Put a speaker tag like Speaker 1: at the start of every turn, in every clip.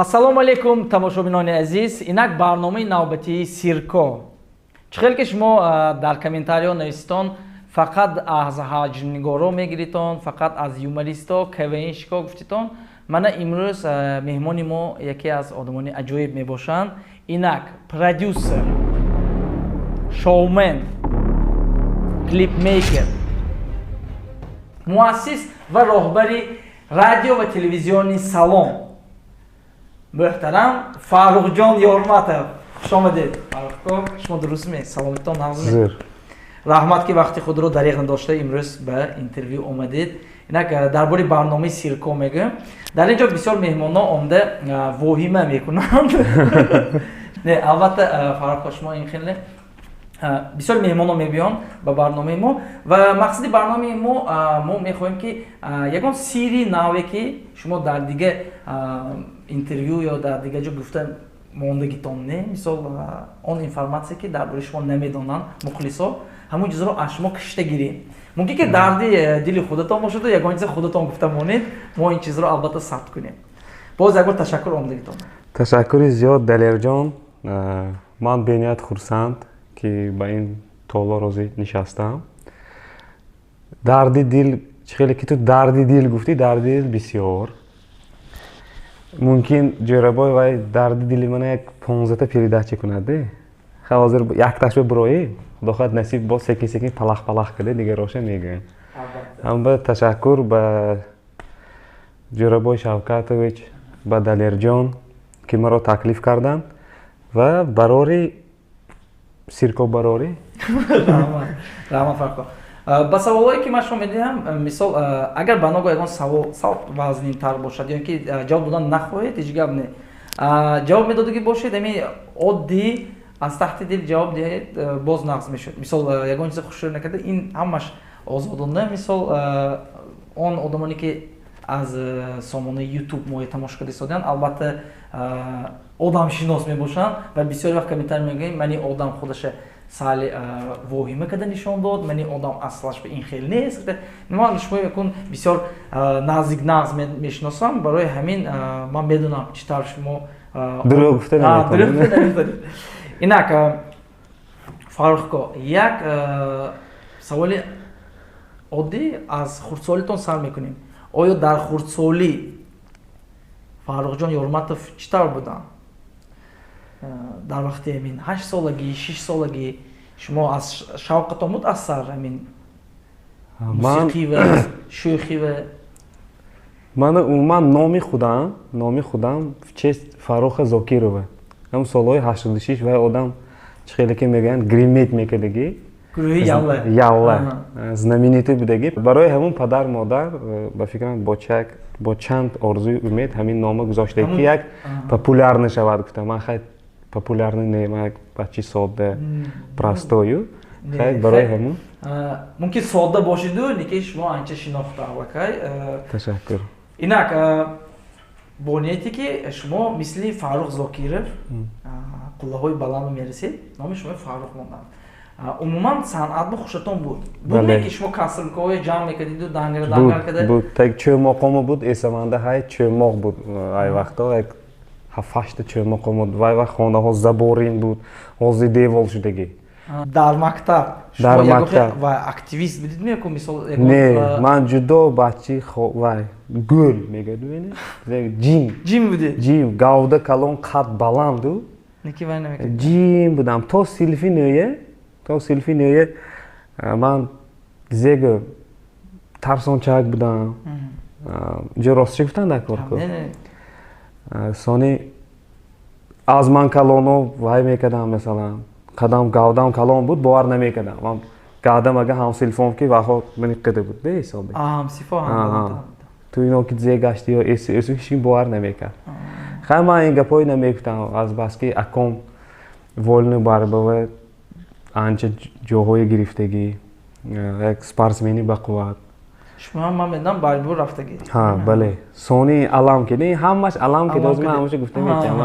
Speaker 1: Ассалому алайкум, тамошобинони азиз! Инак барномаи навбатии «Сирко». Чӣ хел ки шумо дар комментариҳо нависитон, фақат аз ҳаҷвнигоро мегиритон, фақат аз юмористо, КВНщик о гуфтитон. Мана имрӯз меҳмони мо яке аз одамони аҷоиб мебошанд. Инак продюсер, шоумен, клипмейкер, муассис ва роҳбари радио ва телевизиони «Салом», муҳтарам Фаррухҷон Ёрматов. Хуш омадед, Фаррухко! Шумо дурустме? Саломатон нағзме? Раҳмат, ки вақти худро дареғ надошта, имрӯз ба интервю омадед. Инак дар бораи барномаи «Сирко» мегӯям. Дар ин ҷо бисёр меҳмонҳо омада, воҳима мекунанд. Не, албатта, Фаррухко, шумо ин хеле бисёр меҳмонҳо мебиёнд ба барномаи мо ва мақсади барномаи мо, мо мехоҳем, ки ягон сирри наве, ки шумо дар дига интервю ё дар дигар ҷо гуфта мондагитон не, мисол, он информация, ки дар бораи шумо намедонанд мухлисо, ҳамон чизро аз шумо кашида гирем. Мумкин ки дарди дили худатон бошаду ягон чизе худатон гуфта монед, мо ин чизро албатта сабт кунем. Боз як бор ташаккур омадагитон.
Speaker 2: Ташаккури зиёд, Далерҷон. Ман бениҳоят хурсанд, ки ба ин толор розӣ нишастам. Дарди дил, чӣ хеле ки ту дарди дил гуфтӣ, дарди дил бисёр. Мумкин Ҷӯрабой вай дарди дили мана як 15та передача кунад де. Ҳозир якташба бироӣ, худо хоҳад, насиб, боз секин секин палах палах карда, дигароша мегӯем. Ҳамба ташаккур ба Ҷӯрабой Шавкатович, ба Далерҷон, ки маро таклиф карданд ва барори сирко, барорӣ.
Speaker 1: Раҳмат, Фаррухко. Ба саволҳое, ки ман шумо медиҳам, мисол, агар ба ногоҳ ягон савол сал вазнинтар бошад ё ки ҷавоб додан нахоҳед, ҳеҷ гап не. Ҷавоб медодагӣ бошед, ами оддӣ аз таҳти дил ҷавоб диҳед, боз нағз мешуд. Мисол, ягон чизе хушрӯ накарда, ин ҳамаш озодона. Мисол, он одамоне, ки аз сомонаи Ютуб моя тамошо карда истодианд, албатта, одамшинос мебошанд ва бисёр вақт комментарий мегӯем: мани одам худаша сали воҳима карда нишон дод, мани одам аслаш ба ин хел нест. Ман шумо якун бисёр наздик нағз мешиносам, барои ҳамин ман медонам, чӣ тавр шумо
Speaker 2: дурӯғ гуфта
Speaker 1: наметавонед. Инак, Фаррухко, як саволи оддӣ, аз хурдсолитон сар мекунем. Оё дар хурдсолӣ Фаррухҷон Ёрматов чӣ тавр буданд? Дар вақти амин 8 солагӣ, 6 солагӣ шумо аз шавқатон буд аз сар амин мусиқӣ ва шӯхӣ ва
Speaker 2: Ман умуман номи худам в честь Фарруха Зокирова. Ҳам солҳои 86 вай одам, чӣ хеле ки мегӯянд, греметь мекардагӣ.
Speaker 1: Гурӯҳи Ялла.
Speaker 2: Ялла знаменитый будагӣ. Барои ҳамун падар модар, ба фикрам, бо чанд орзуи умед ҳамин нома гузошта, ки як популярный шавад, гуфтам. Ман хай популярный не, ман як бачаи содда, простой ю хай, барои ҳамун.
Speaker 1: Мумкин содда бошиду, лекин шумо анча шинохта аллакай.
Speaker 2: Ташаккур.
Speaker 1: Инак, бо нияте, ки шумо мисли Фаррух Зокиров қуллаҳои баландро мерасед, номи шумо Фаррух монданд. Умуман санъатба хушатон буд? Буд, ки шумо касркаҳое ҷамъ мекардиду дангара дангар карда?
Speaker 2: Буд, так чӯмоқомо буд, эсаманда ҳай, чӯмоқ буд. Ай вақто як ҳафташта чӯмоқомо. Вай вақт хонаҳо заборин буд, ҳозир девол шудагӣ.
Speaker 1: Дар мактаб?
Speaker 2: Дар мактаб.
Speaker 1: Ва активист будид меку, мисол?
Speaker 2: Не, ман ҷудо бачи вай гӯл мегӯяд, ҷим.
Speaker 1: Ҷим будӣ?
Speaker 2: Ҷим, гавда калон, қад баланду.
Speaker 1: Ники вай намекард.
Speaker 2: Ҷим будам то синфи нӯе, то синфи нӯе. Ман зего тарсончак будам. Ҷо ростчи гуфтан дар кор ку. Сони аз ман калоно вай мекардам, масалан, қадам гавдам калон буд, бовар намекардам. Ман гавдам ага ҳамсинфом, ки ваҳо мани қида буд беҳисоби.
Speaker 1: Ҳамсинфо.
Speaker 2: Ту ино ки зе гашти ё эсу эсу, ҳечким бовар намекард. Хай, ман ин гапҳои намегуфтам, азбаски аком вольный борьба ва анча ҷоҳои гирифтагӣ, як спортсмени бақувват.
Speaker 1: Шумо, ман медонам, борьба рафтагӣ.
Speaker 2: Ҳа, бале. Сони алам ки ҳамаш алам ки доз, ман ҳамаша гуфта метиҳам,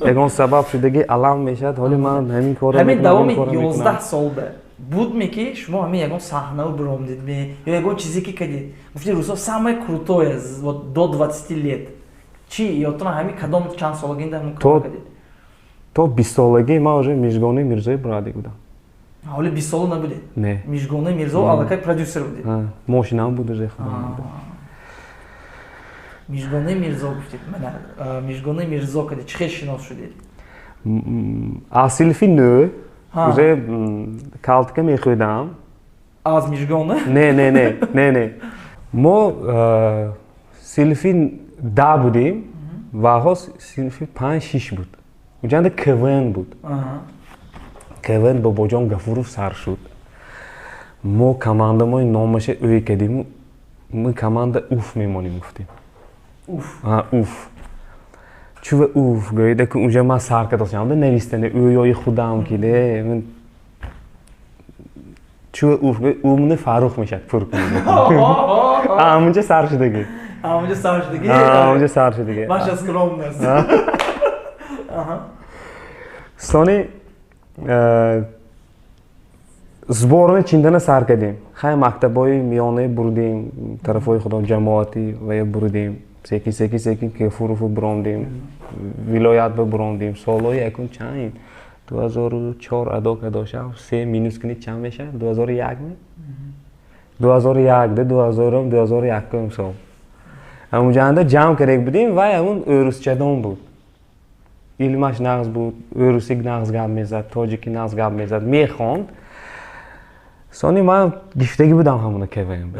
Speaker 2: ягон сабаб шудагӣ алам мешавад. Ҳоли ман ҳамин корро
Speaker 1: Ҳамин давоми 11 солда будме, ки шумо ҳамин ягон саҳнао биромдидме ё ягон чизе ки кардид, гуфти рӯзҳо самое крутое, вот до 20 лет? Чӣ ёдтона, ҳами кадом чанд солагинда ҳамин кор кардед?
Speaker 2: То 20 солагӣ ман уже Мижгонаи Мирзои бурадик будам.
Speaker 1: Ҳоли 20 сола набудед?
Speaker 2: Не.
Speaker 1: Мижгонаи Мирзо аллакай продюсер будед?
Speaker 2: Мошинам буд уже худам.
Speaker 1: Мижгонаи Мирзо гуфтед, мана Мижгонаи Мирзо кади чӣ хел шинос шудед?
Speaker 2: Аз синфи 9 уже калтика мехӯрдам.
Speaker 1: Аз Мижгона?
Speaker 2: Не, не, не, не, не, мо синфи 10 будем, ваҳо синфи панҷ, шиш буд. Уҷанда КВН буд. КВН Бобоҷон Гафуров сар шуд. Мо командамои номаша ӯй кардиму, мы команда «Уф» мемонем, гуфтем. Уф. Чува «Уф» гӯида ку, унҷа ман сар кардосам навистане ӯёи худам ки де чува «Уф» умни Фаррух мешад, пур кунед. Амунҷа сар шудагӣ.
Speaker 1: Амунҷа сар шудагӣ.
Speaker 2: Амунҷа сар шудагӣ.
Speaker 1: Ваша скромность.
Speaker 2: Сони сборни чиндана сар кардем. Хай, мактабҳои миёнаи бурдем, тарафҳои худо ҷамоатӣ вая бурдем, секин, секин, секин Кефурову бурондем, вилоят ба бурондем. Солҳои якун чанд, 2004 адо кардошам, се минус кунед, чанд мешавад? 2001 ми, 2001 де, дуҳазорум, 2001-ум сол ҳамунҷанда ҷамъ кардек будем. Вай ҳамун ӯрусчадон буд, илмаш нағз буд, ӯрусӣ нағз гап мезад, тоҷикӣ нағз гап мезад, мехонд. Сони ман гирифтагӣ будам ҳамуна КВН,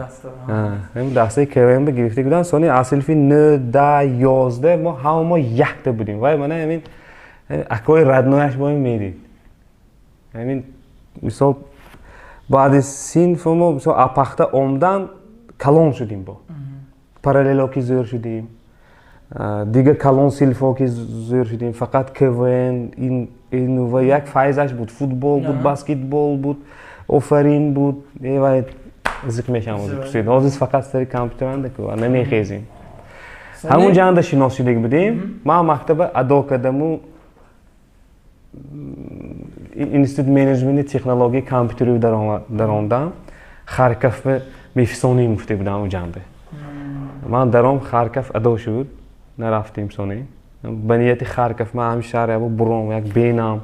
Speaker 2: дастаи КВН гирифтагӣ будам. Сони аз синфи 9, 10, 11 мо ҳама мо якта будем. Вай мана ҳамин акои родной аш бо ин медид. Ҳамин мисол, баъди синф мо, мисол, апахта омдан калон шудим, бо параллело ки зӯр шудим, дигар калон синфҳо ки зӯр шудим. Фақат КВН ин ва як файзаш буд, футбол буд, баскетбол буд, офарин буд. Вай зиқ мешавам ҳозир пурсид. Ҳозир фақат сари компютеранда ку намехезем. Ҳамун ҷанда шинос шудагӣ будем. Ман мактаба адо кардаму, институт менеҷменти технологияи компютерӣ даромдам. Харьков мефисоним гуфта будам уҷанда. Ман даром, Харьков адо шуд, нарафтем. Сони ба нияти Харьков ман ҳамин шаҳр ябо буром, як бенам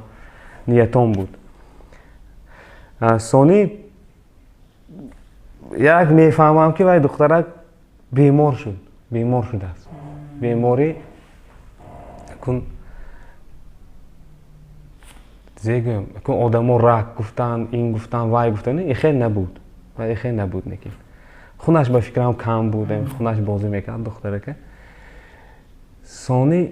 Speaker 2: ниятом буд. Сони як мефаҳмам, ки вай духтарак бемор шуд, бемор шудааст. Беморӣ кун зегӯям, кун одамо рак гуфтанд, ин гуфтанд, вай гуфтанд, ихел набуд, вай ихел набуд. Лекин хунаш ба фикрам кам буд, хунаш бозӣ мекард духтарака. Сони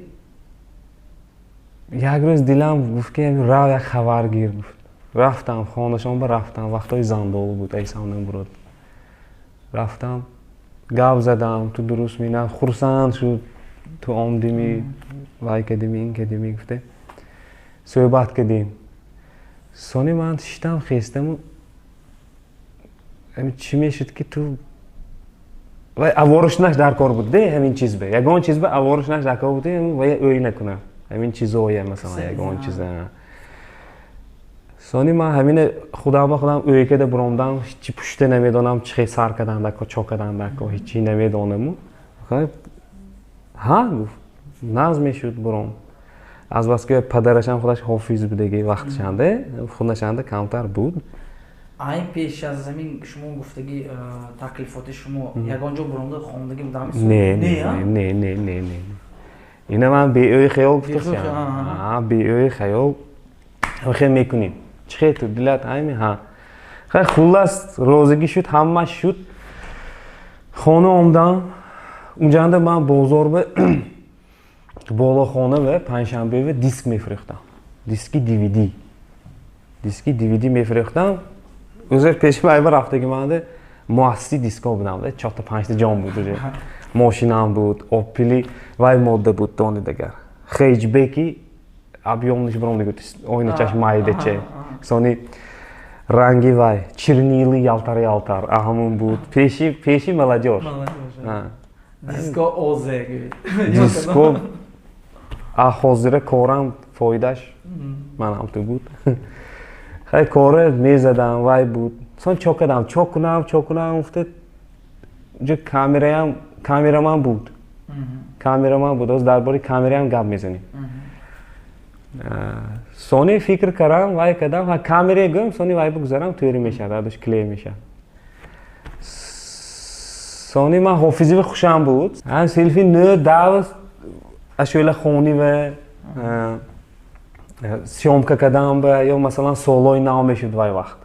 Speaker 2: як рӯз дилам гуфт, ки рав, як хабар гир, гуфт. Рафтам хонашон, ба рафтам, вақтҳои зандолу буд, айсам бурод. Рафтам, гап задам: «Ту дуруст мина?» Хурсанд шуд: «Ту омдими, вай кардими, ин кардими», гуфте, суҳбат кардем. Сони ман шиштам, хестаму чӣ мешуд, ки ту вай аворушнаш дар кор буд де, ҳамин чиз бе, ягон чиз бе аворушнаш дар кор буд, вай ӯй накунам ҳамин чизоя, масалан, ягон чиза. Сони ман ҳамина худам ба худам ӯй карда буромдам, ҳичи пушта намедонам, чӣ хел сар кардан дако, чо кардан дако, ҳичи намедонаму. «Ҳа», гуфт, «нағз мешуд, буром». Азбаски падарашам худаш ҳофиз будаги, вақтшанде хунашанда камтар буд.
Speaker 1: Айн пеш аз ҳамин шумо гуфтаги таклифоти шумо ягон ҷо буромда хондагӣ будам?
Speaker 2: Не, не, не, не, не, ина ман беӯи хаёл гуфтам, беӯи хаёл хел мекунем. Чӣ хел ту дилат ҳами? Ҳа, хай, хуллас, розигӣ шуд, ҳамаш шуд. Хона омдам. Унҷанда ман бозор ба болохона ва панҷшанбе диск мефурӯхтам, диски DVD, диски DVD мефурӯхтам. Ӯза пеши байба рафтаги манда муассиси диско будам, чорта панҷта ҷон буд уже, мошинам буд, Опели вай модда буд, дони дагар хэтчбеки объёмный ш буром дигу, оиначаш майдаче, сони ранги вай чернили ялтар ялтар аҳамун буд, пеши пеши молодёжь.
Speaker 1: Диско озе.
Speaker 2: Диско а ҳозира корам фоидаш манам ту буд. Хай, коре мезадам, вай буд. Сон чо кардам, чо кунам, чо кунам, гуфта, ҷо камераям, камераман буд. Камераман буд. Оз дар бораи камераам гап мезанем. Сони фикр кардам, вай кардам, ҳа, камере гӯм, сони вай бигузарам, тӯри мешавад, адош клей мешавад. Сони ман ҳофизиви хушам буд. Ҳам синфи нӯ дав ашӯлахонӣ ва съёмка кардам ба ё, масалан, солҳои нав мешуд, вай вақт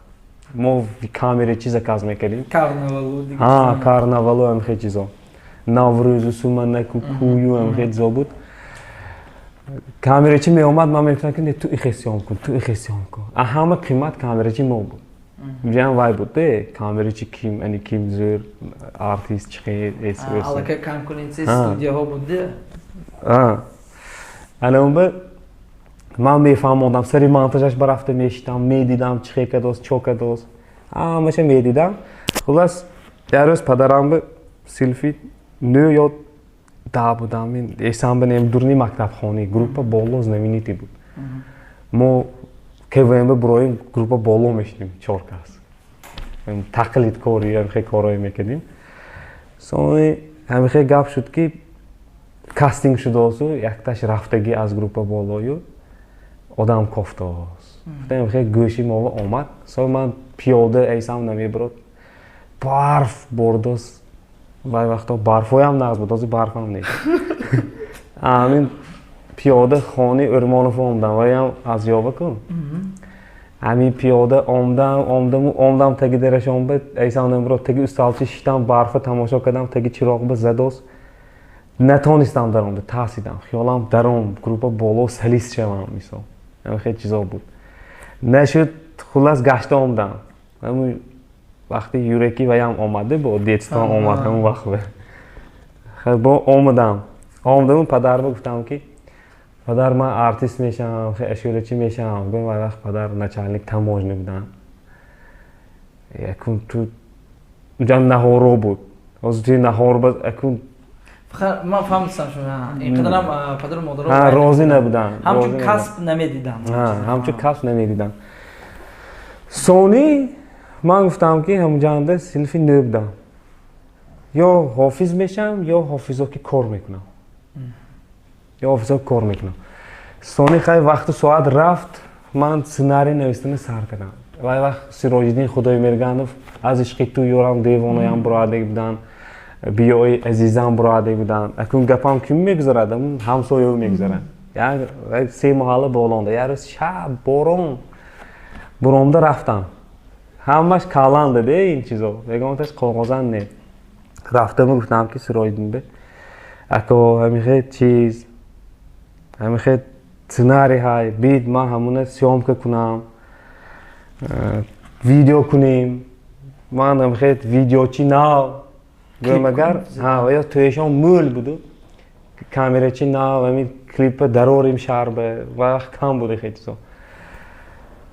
Speaker 2: мо камере чи заказ мекардем.
Speaker 1: Карнавалу.
Speaker 2: Ҳа, карнавалу, ҳамхе чизо, Наврӯзу, суманаку, кӯю, ҳамхе чизо буд. Камерачи меомад, ман мегуфтам, ки не, ту ихе съём кун, ту ихе съём кун. А ҳама қимат камерачи мо буд. Ҷам вай буд де, камерачи ким, ани ким зӯр, артист чихе.
Speaker 1: Аллакай конкуренция студияҳо буд де.
Speaker 2: Ана унба ман мефаҳмондам, сари монтажаш барафта мешитам, медидам, чихе кадост, чо кадост, ҳамаша медидам. Хуллас, як рӯз падарам ба синфи нӯ ё 10 будам, эсам бинем, дурни мактабхонӣ группа Боло знаменитый буд. Мо КВН буроим, группа Боло мешидим, чор кас тақлидкорӣ, ҳамихе корҳое мекардим. Сони ҳамихе гап шуд, ки кастинг шудосу, якташ рафтагӣ аз группа Болою, одам кофтааст. Гуфтам, гӯши мова омад. Со ман пиёда эйсам намебурод, барф бордос, вай вақто барфоям нағз буд, ҳозир барфам нест. Ҳамин пиёда хони Ӯрмонов омдам, ваям аз ёба кун. Ҳамин пиёда омдам, омдаму омдам, таги дарашонба эйсам намебурод, таги усталчи шиштам, барфа тамошо кардам, таги чироғба задос, натонистам даромда, тарсидам. Хиёлам даром, группа Боло солист шавам, мисол, хеле чизо буд, нашуд. Хуллас, гашта омдам. Ҳамун вақти юреки ваям омаде, бо детство омад. Ҳамун вақт бо омадам, омадаму падарба гуфтам, ки падар, ман артист мешавам, ашӯрачӣ мешавам. Гум, вай вақт падар начальник таможня буданд. Якун ту унҷа наҳоро буд, ҳозир туи наҳор ба якун.
Speaker 1: Ман фаҳмидам, шумо инқадарам падару модаро
Speaker 2: розӣ набуданд.
Speaker 1: Ҳамчун касб намедиданд.
Speaker 2: Ҳамчун касб намедиданд. Сони ман гуфтам, ки ҳамунҷанда синфи нӯ будам, ё ҳофиз мешавам, ё ҳофизо ки кор мекунам, ё ҳофизо кор мекунам. Сони хай, вақту соат рафт, ман сценарий навиштана сар кардам. Вай вақт Сироҷиддин Худоймерганов «Аз ишқи ту ёрам девонаям» буроаде буданд, «Биёи азизам» буроаде буданд. Акун гапам ким мегузарад? Ҳамсоё мегузарад, се маҳалла болонда. Як рӯз шаб борон буромда рафтам, ҳамаш каланда де ин чизо, ягонташ коғозан не. Рафтаму гуфтам, ки Сироҷиддин бе ако, ҳамихе чиз, ҳамихе сценарий ҳай, бид, ман ҳамуна съёмка кунам, видео кунем. Ман ҳамихе видеочи нав гӯям, агар ё тӯешон мӯл буду, камерачи нав, ҳамин клипа дарорим шаҳрба. Вай вақт кам буд хе чизо.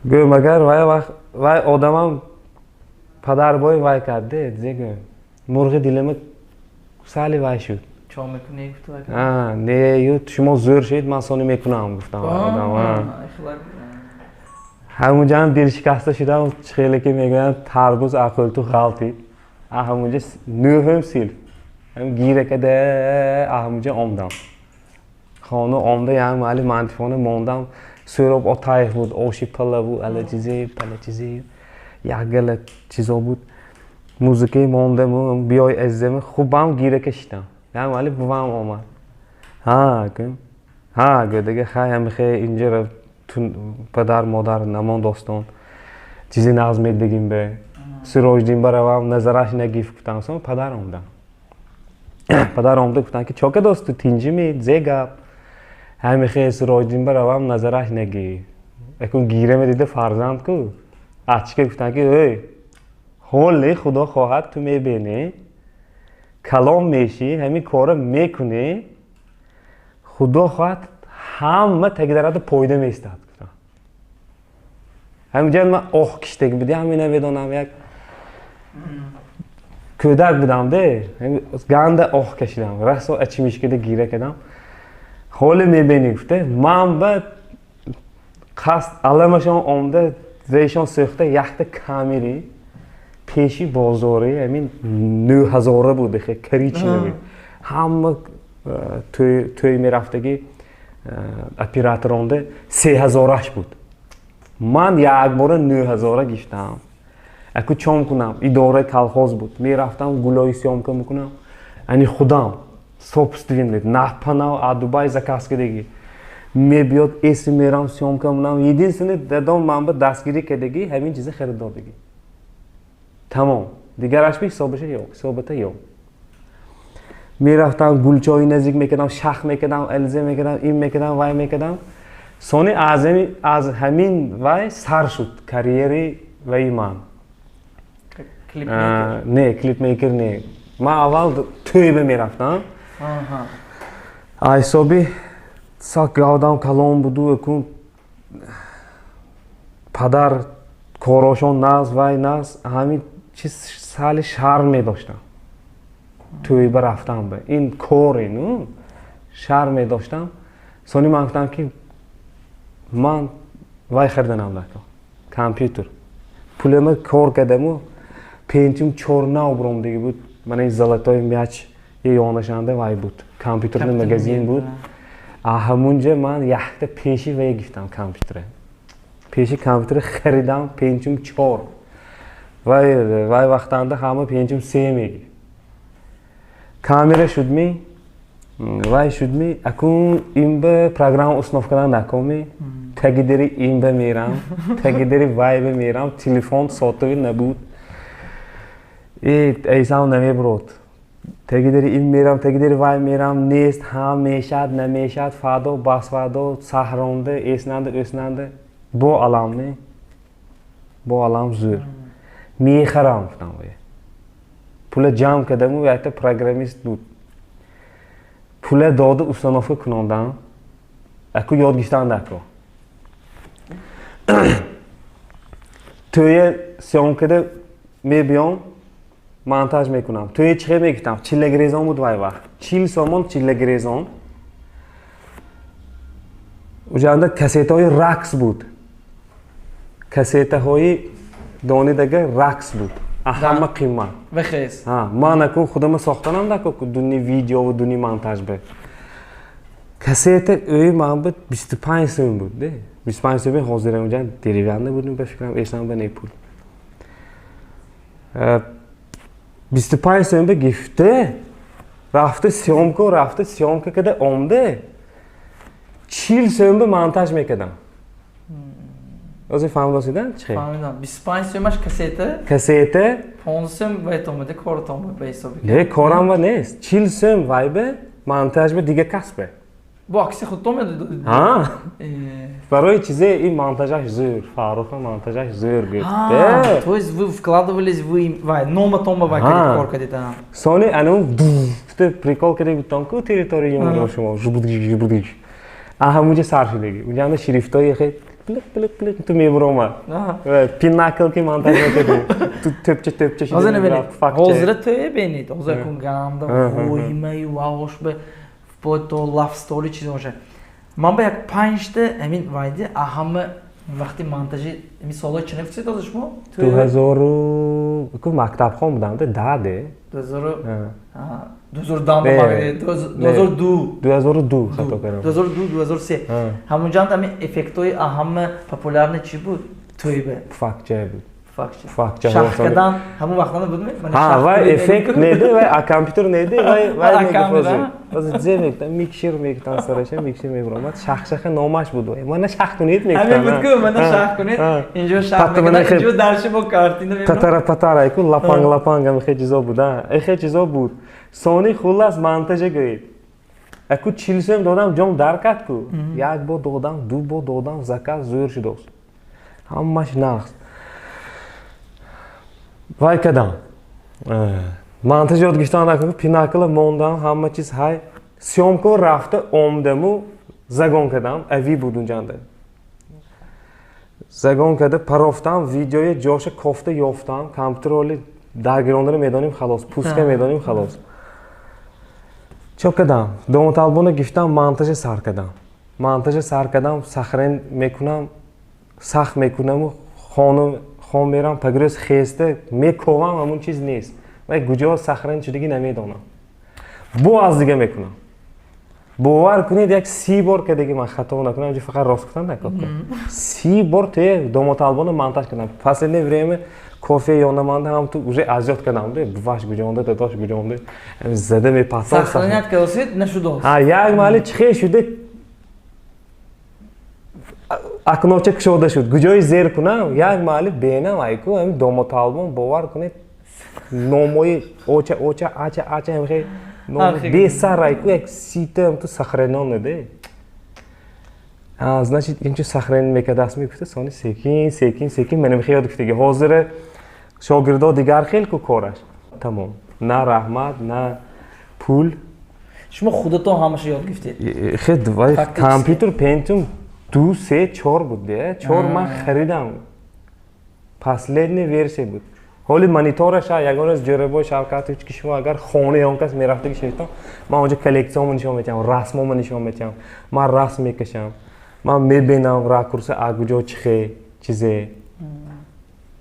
Speaker 2: Гӯям, агар вай вақт вай одамам падар бой вай кард де, зе гӯям, мурғи дилама сали вай шуд.
Speaker 1: Чо мекунӣ?
Speaker 2: Не, ю шумо зӯр шуд, ман сони мекунам, гуфтам. Ҳамунҷаам дилшикаста шудам. Хеле ки мегӯянд, тарбуз ақлту ғалтид. Ҳамунҷа нӯҳум синф гира када ҳамунҷа омдам хона. Омда, як маҳали мантифона мондам. Сӯроб Отаев буд, оши палаву ала чизе, пала чизе, як гала чизо буд, музыкаи мондаму «Биёй азизами» хубам гира кашидам. Як маҳали бувам омад, ҳа гӯм, ҳа гӯ, дига хай, ҳамихе инҷа падар модар намон, достон чизе нағз медигим, бе Сироҷиддин баравам, назараш нагиф, гуфтам. Сон падар омдам, падар омда, гуфтам, ки чока досту, тинҷими, зе гап? Ҳамихе Сироҷиддин баравам, назараш нагиф. Акун гира медида фарзанд ку ачка. Гуфтам, ки эй, ҳоле худо хоҳад, ту мебинӣ, калом мешӣ, ҳамин кора мекунӣ, худо хоҳад, ҳама таги пойда меистад, гуфтам. Ҳаминҷа ман оҳ киштаги буди, ҳамин намедонам, як кӯдак будам де, ганда оҳ кашидам, расо ачимишкада гира кардам. Ҳоле мебинӣ, гуфта. Ман ба қасд аламашон омда, решон сӯхта, якта камери пеши бозори, ҳамин нӯҳазора буд, коричневый, ҳама. Тӯй мерафтагӣ операторонда 3000-аш буд. Ман якбора 9000-а гирифтам. Аку чом кунам, идораи колхоз буд. Мерафтам, гулои съёмка мекунам. Ани худам собственный напанав а Дубай заказ кардагӣ. Мебиёд, эси мерам, съёмка мекунам. Единственный дадом ман ба дастгирӣ кардагӣ, ҳамин чиза харид додагӣ. Тамом. Дигараш би ҳисобаша ё, ҳисобата ё. Мерафтам, гулчои наздик мекардам, шах мекардам, алзе мекардам, ин мекардам, вай мекардам. Сони аз ҳамин вай сар шуд карьери ваи ман. Не, клипмейкер не. Ман аввал тӯйба мерафтам. Ҳисоби сал гавдам калон буду, акун падар корошон нағз, вай нағз, ҳамин чиз сали шарм медоштам. Тӯйба рафтам ба. Ин коре, ну, шарм медоштам. Сони ман гуфтам, ки ман вай хариданам дако. Компютер. Пулама кор кардаму Pentium 4 нав буромдагӣ буд. Мана ин золотой мяч ёнашанда вай буд. Компьютерный магазин буд. А ҳамунҷа ман якта пеши вай гирифтам компютере. Пеши компютере харидам Pentium 4. Вай вақтанда ҳама Pentium 3 мегирифт. Камера шудми, вай шудми, акун ин ба программа установка кардан накоми, таги дари ин ба мерам, таги дари вай ба мерам, телефон сотовый набуд. Эйсам намебурод. Таги дари ин мерам, таги дари вай мерам, нест, ҳам мешад, намешад, фардо, басфардо, саҳронда, эснанда, ӯснанда, бо алам не, бо алам зӯр. Мехарам, гуфтам вай. Пула ҷамъ кардаму якта программист буд. Пула дода установка кунондам. Аку ёд гирифтан дако. Тӯя съёмкада мебиём, монтаж мекунам. Тӯя чӣ мегирифтам? Чиллагрезон буд вай вақт. 40 сомон чиллагрезон. Уҷанда кассетаҳои рақс буд. Кассетаҳои донидага рақс буд. Ҳама қимат.
Speaker 1: Вехес.
Speaker 2: Ман акун худама сохтанам дако дуни видео ва дуни монтаж бе. Кассета ӯи ман буд 25 сом буд, де. 25 сом ҳозир унҷа деревянный буд, ба фикрам эсам ба не пул. 25 сом ба гифте, рафта съёмка када омде, 40 сом ба монтаж мекардам. Ози фаҳмидосида чӣ?
Speaker 1: Фаҳмидам. 25 сомаш кассета?
Speaker 2: Кассета.
Speaker 1: 15 сом вай томаде коротон ба ҳисоби.
Speaker 2: Не, корам ва нест. 40 сом вай ба монтаж ба дига кас ба.
Speaker 1: Бо акси худтон медодед?
Speaker 2: Ҳа. Барои чизе ин монтажаш зӯр, Фарруха монтажаш зӯр гуфт.
Speaker 1: То есть вы вкладывались вы вай номатон ба вай кардед, кор кардед.
Speaker 2: Сони анум прикол кардед гуфтам ку территория юмор шумо жубудгиш. А ҳамунҷа сар шудагӣ. Унҷанда шрифтҳои хеле плик плик плик ту мебуромад. Пинакл ки монтаж мекардӣ. Ту тӯпча тӯпча
Speaker 1: шуда. Ҳозир набинед. Ҳозира тӯе бинед. Ҳозир кун ганда воҳимаю ваҳош ба вплоть до love story чиз бошад. Ман ба як панҷта ҳамин вайди ҳама вақти монтажи ҳамин солҳои чӣ нефтсед ҳозир шумо?
Speaker 2: 2000 ку мактабхон будам, даде.
Speaker 1: 2010 2002.
Speaker 2: 2002 хато кардам.
Speaker 1: 2002 2003. Ҳамунҷанд ҳамин эффектҳои ҳама популярни чӣ буд? Тӯйба.
Speaker 2: Факча буд.
Speaker 1: Факча. Шах кардан ҳамон вақтона будми?
Speaker 2: Ҳа, вай эффект неди, вай а компютер неди, вай вай мегуфт. Ҳозир зе мегуфтам, микшер мегуфтам, сараша микшер мебуромад. Шахшаха номаш буд. Мана шах кунед мегуфтам.
Speaker 1: Ҳамин буд ку, мана шах кунед. Инҷо шах мекунад, инҷо дарши бо картина мебурад.
Speaker 2: Татара патара ку лапанг лапанг ҳам хе чизо буд, а. Хе чизо буд. Сони хуллас монтажа гӯед. Аку 40 сом додам, ҷом дар кард ку. Як бор додам, ду бор додам, заказ зӯр шудост. Ҳамаш нағз. Вай кардам. Монтаж ёд гирифтан накун, пинакла мондам, ҳама чиз ҳай. Съёмка рафта омдаму загон кардам, ави буд унҷанда. Загон карда парофтам, видеои ҷоша кофта ёфтам, компютер оли даргирондара медонем халос, пуска медонем халос. Чо кардам? Домуталбона гирифтам, монтажа сар кардам. Монтажа сар кардам, сахрен мекунам, сах мекунаму хон мерам, пагрӯз хеста мековам, ҳамон чиз нест. Вай куҷо сахрен шудагӣ намедонам. Бо аз дига мекунам. Бовар кунед, як 30 бор кадаги ман хато накунам, инҷо фақат рост гуфтан накун. 30 бор те домоталбона монтаж кардам. Последнее время кофе ёнаманда ҳам ту уже азёт кардам, буваш гуҷонда, дадош гуҷонда, зада мепасам.
Speaker 1: Сохранять кардосид, нашудост.
Speaker 2: Ҳа, як маҳали чихе шуда, акноча кушода шуд. Куҷои зер кунам, як маҳали бенам айку, ҳамин домоталбон, бовар кунед, номои оча, оча, ача, ача, ҳамхе бесар айку, як сита ту сохранён де. Значит, инчо сохранить мекардаст, мегуфта, сони секин, секин, секин, менам хе ёд гуфтаги. Ҳозир шогирдо дигар хел ку кораш. Тамом. На раҳмат, на пул.
Speaker 1: Шумо худатон ҳамаша ёд гирифтед?
Speaker 2: Хед, вай компютер Pentium 2, 3, 4 буд, де. 4 ман харидам. Последняя версия буд. Ҳоли монитораша ягон рӯз Ҷӯрабой Шавкатович, ки шумо агар хонаи он кас мерафтаги шавитон, ман онҷо коллексиямо нишон метиҳам, расмомо нишон метиҳам. Ман расм мекашам. Ман мебинам ракурса а куҷо чихе, чизе.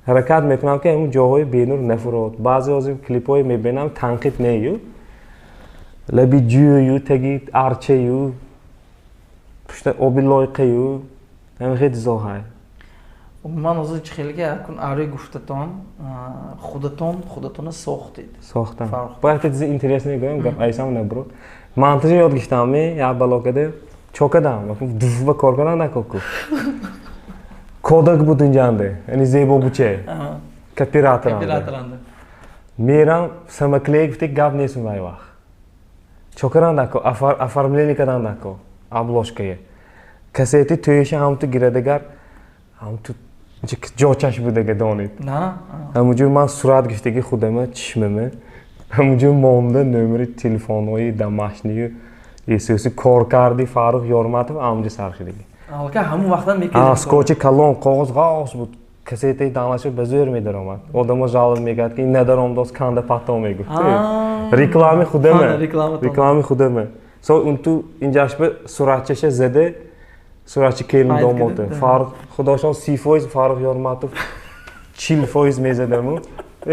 Speaker 2: Ҳаракат мекунам, ки ҳамун ҷоҳои бенур нафурод. Баъзе ҳозир клипҳое мебинам, танқид нею. Лаби ҷӯю, таги арчаю, пушта оби лойқаю, ҳамин хел чизо ҳай.
Speaker 1: Ман ҳозир чӣ хеле ки акун арои гуфтатон, худатон худатона сохтед.
Speaker 2: Сохтам. Бояд чизи интересный гӯям, гап айсам набурд. Монтажа ёд гирифтам, як бало каде чо кардам, дуфба кор кардан накоку. Кодак буд инҷанде, яъне зебо буче. Копираторанде. Мерам самоклей, гуфте гап нестум вай вақт. Чо кардан нако, оформление кардан нако, обложкае. Кассети тӯиша ҳамту гирадагар, ҳамту ҷочаш будага донед. Ҳамунҷо ман сурат гирифтаги худама, чишмама. Ҳамунҷо монда номери телефонҳои домашнию эсоси кор карди Фаррух Ёрматов ҳамунҷо сар шудаги.
Speaker 1: Алка ҳамун вақтан мекардед.
Speaker 2: Скотчи калон, коғоз ғоз буд. Кассетаи данлаша ба зӯр медаромад. Одамо жалоб мекард, ки ин надаромдост, канда пато мегуфт. Реклами худама. Реклами худама. Со унту инҷашба суратчаша зада, суратчи келин домота. Фаррух худошон 30% Фаррух Ёрматов 40% мезадаму.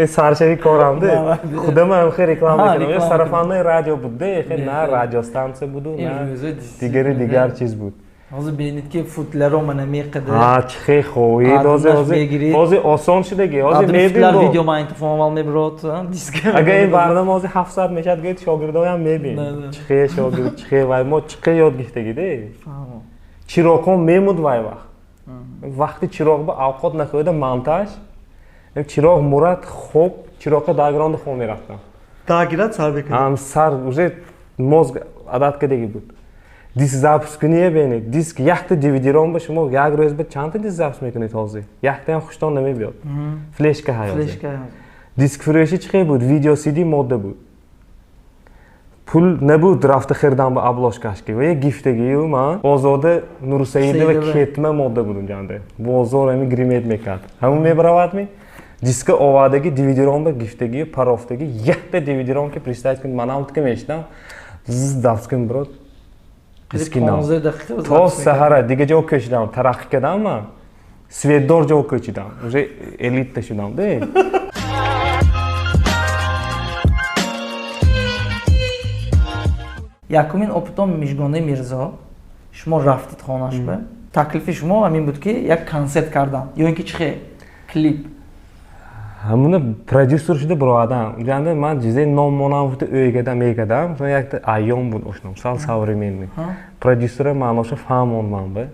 Speaker 2: Саршави корамде. Худама ҳам хе реклама мекардам. Сарафаннаи радио буд, де, хе на радиостансия буду, на дигари дигар чиз буд.
Speaker 1: Ҳозир бинед, ки футлеро мана меқида.
Speaker 2: Ҳа, чӣ хе хоҳед, ҳозир ҳозир ҳозир осон шудаги. Ҳозир мебин.
Speaker 1: Видео магнитофон аввал мебурод, диск.
Speaker 2: Агар ин барнома ҳозир 7 соат мешавад, гӯед шогирдоям мебин. Чӣ хе шогирд, чӣ хе вай мо чӣ хе ёд гирифтаги, де. Чироқҳо мемуд вай вақт. Вақти чироқ ба авқот нахӯрда монтаж, чироқ мурад, хоб, чироққа дагронда хоб мерафтам.
Speaker 3: Дагирад сар мекард.
Speaker 2: Ҳам сар уже мозг адат кардаги буд. Диск запуск куние бинед. Диск якта DVD-ром ба шумо як рӯз ба чандта диск запуск мекунед ҳозир? Яктаям хуштон намебиёд. Флешка ҳай ҳозир.
Speaker 1: Флешка.
Speaker 2: Диск фурӯшӣ чӣ хел буд? Видео CD модда буд. Пул набуд рафта хирдан ба обложкаш ки. Ва як гифтагию ман Озода Нурсаидова кетма модда буд унҷанда. Бозор ҳами гримет мекард. Ҳамун мебаравад ми? Диска овардаги DVD-ром ба гифтагию парофтаги якта DVD-ром ки представить кунед, манам тика мешидам. Запуск кун брод. То саҳара дига ҷо кӯчидам, тараққӣ кардам ман. Светдор ҷо кӯчидам. Уже элитта шудам, де.
Speaker 1: Якумин опытон Мижгонаи Мирзо, шумо рафтид хонашба. Таклифи шумо ҳамин буд, ки як консерт кардан ё ин ки чӣ хел клип?
Speaker 2: Ҳамуна продюсер шуда буровадам. Унҷанда ман ҷизе ном монам гуфта ӯйгада мекардам. Сон якта айём буд ошном, сал современный. Продюсера маъноша фаҳмонд ман ба.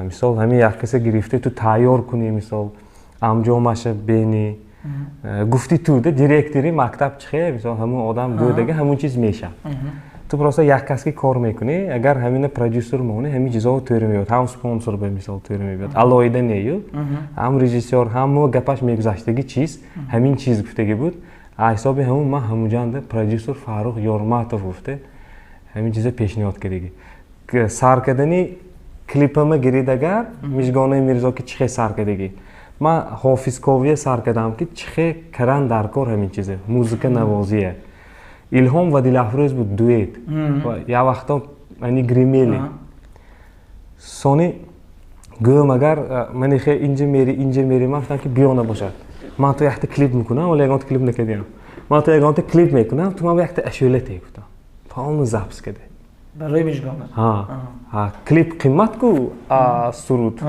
Speaker 2: Мисол, ҳамин як каса гирифта ту тайёр кунӣ, мисол, амҷомаша бени. Гуфти ту, де, директори мактаб чихе, мисол, ҳамун одам гӯдага ҳамун чиз мешавад. Ту просто як кас ки кор мекунӣ, агар ҳамина продюсер монӣ, ҳамин чизҳо тӯри меояд, ҳам спонсор ба мисол тӯри меояд, алоҳида нею, ҳам режиссёр, ҳам гапаш мегузаштаги чиз, ҳамин чиз гуфтаги буд. Ҳисоби ҳамун ман ҳамунҷанда продюсер Фаррух Ёрматов гуфта, ҳамин чиза пешниҳод кардаги. Сар кардани клипама гирид агар, Мижгонаи Мирзо ки чихе сар кардаги. Ман ҳофизковия сар кардам, ки чихе каран дар кор ҳамин чизе, музыка навозия. Илҳом ва Дилафрӯз буд дуэт. Як вақто ани гримели. Сони гӯям агар мани хе инҷа мери, инҷа мери, ман гуфтам, ки биё набошад. Ман ту якта клип мекунам, вале ягонта клип накардиам. Ман ту ягонта клип мекунам, ту ман якта ашӯла те гуфтам. Полный запись карда.
Speaker 1: Барои Мижгона?
Speaker 2: Ҳа, клип қимат ку суруд.